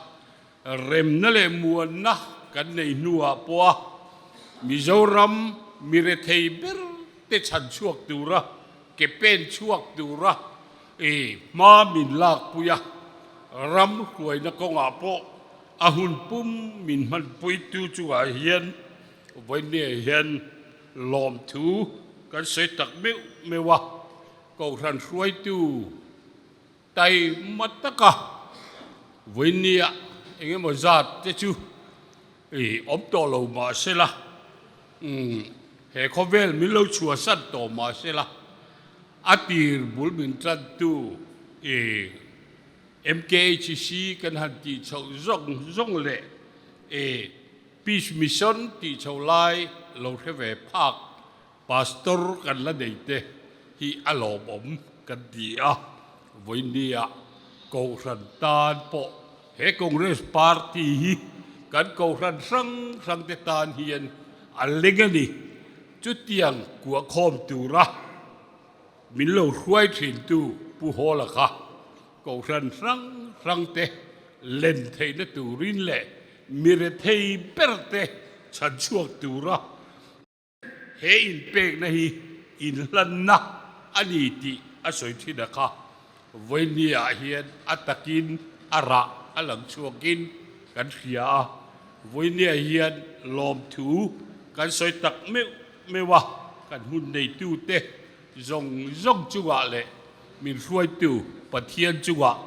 Speaker 10: Remna leh muanna kan nei hnuah pawha Mizoram mi rethei ber te chhan chhuak tura ke pen chhuak tura i hma min lakpui a, ram hruaina kawngah pawh a hun pum min hmanpuitu chungah hian vawinia hian lawmthu kan sawi tak meuh meuh a, Kohhran hruaitu Taima taka vawinia eng emaw zat te chu i awm tawh lo mah se la, he khawvel min lo chhuahsan tawh mah se la, a tir bul min tantu i MKHC kan han tih chhoh zawng zawng leh i Peace Mission tih chhoh lai lo hre ve phak Pastor kan la nei te hi a lawmawm kan ti a, vawinia Kohhran tan pawh he Congress Party hi kan Kohhran hrang hrang te tan hian a leng a ni. Chutiang kuahkhawm tura min lo hruai thintu Pu Hawla kha Kohhran hrang hrang te len theihna turin leh. mi rethei berte chhan chhuak tura he inpekna hi inhlanna a ni tih a sawi thin a kha. Vawinia hian a takin a rah a lang chhuakin kan hria a, vawinia hian lawmthu kan sawi tak meuh meuh a, kan hun neitute zawng zawng chungah leh min hruaitu Pathian chungah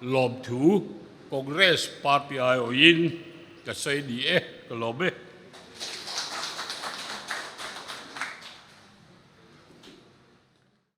Speaker 10: lawmthu Congress party aiawhin ka sawi ni e, ka lawm e.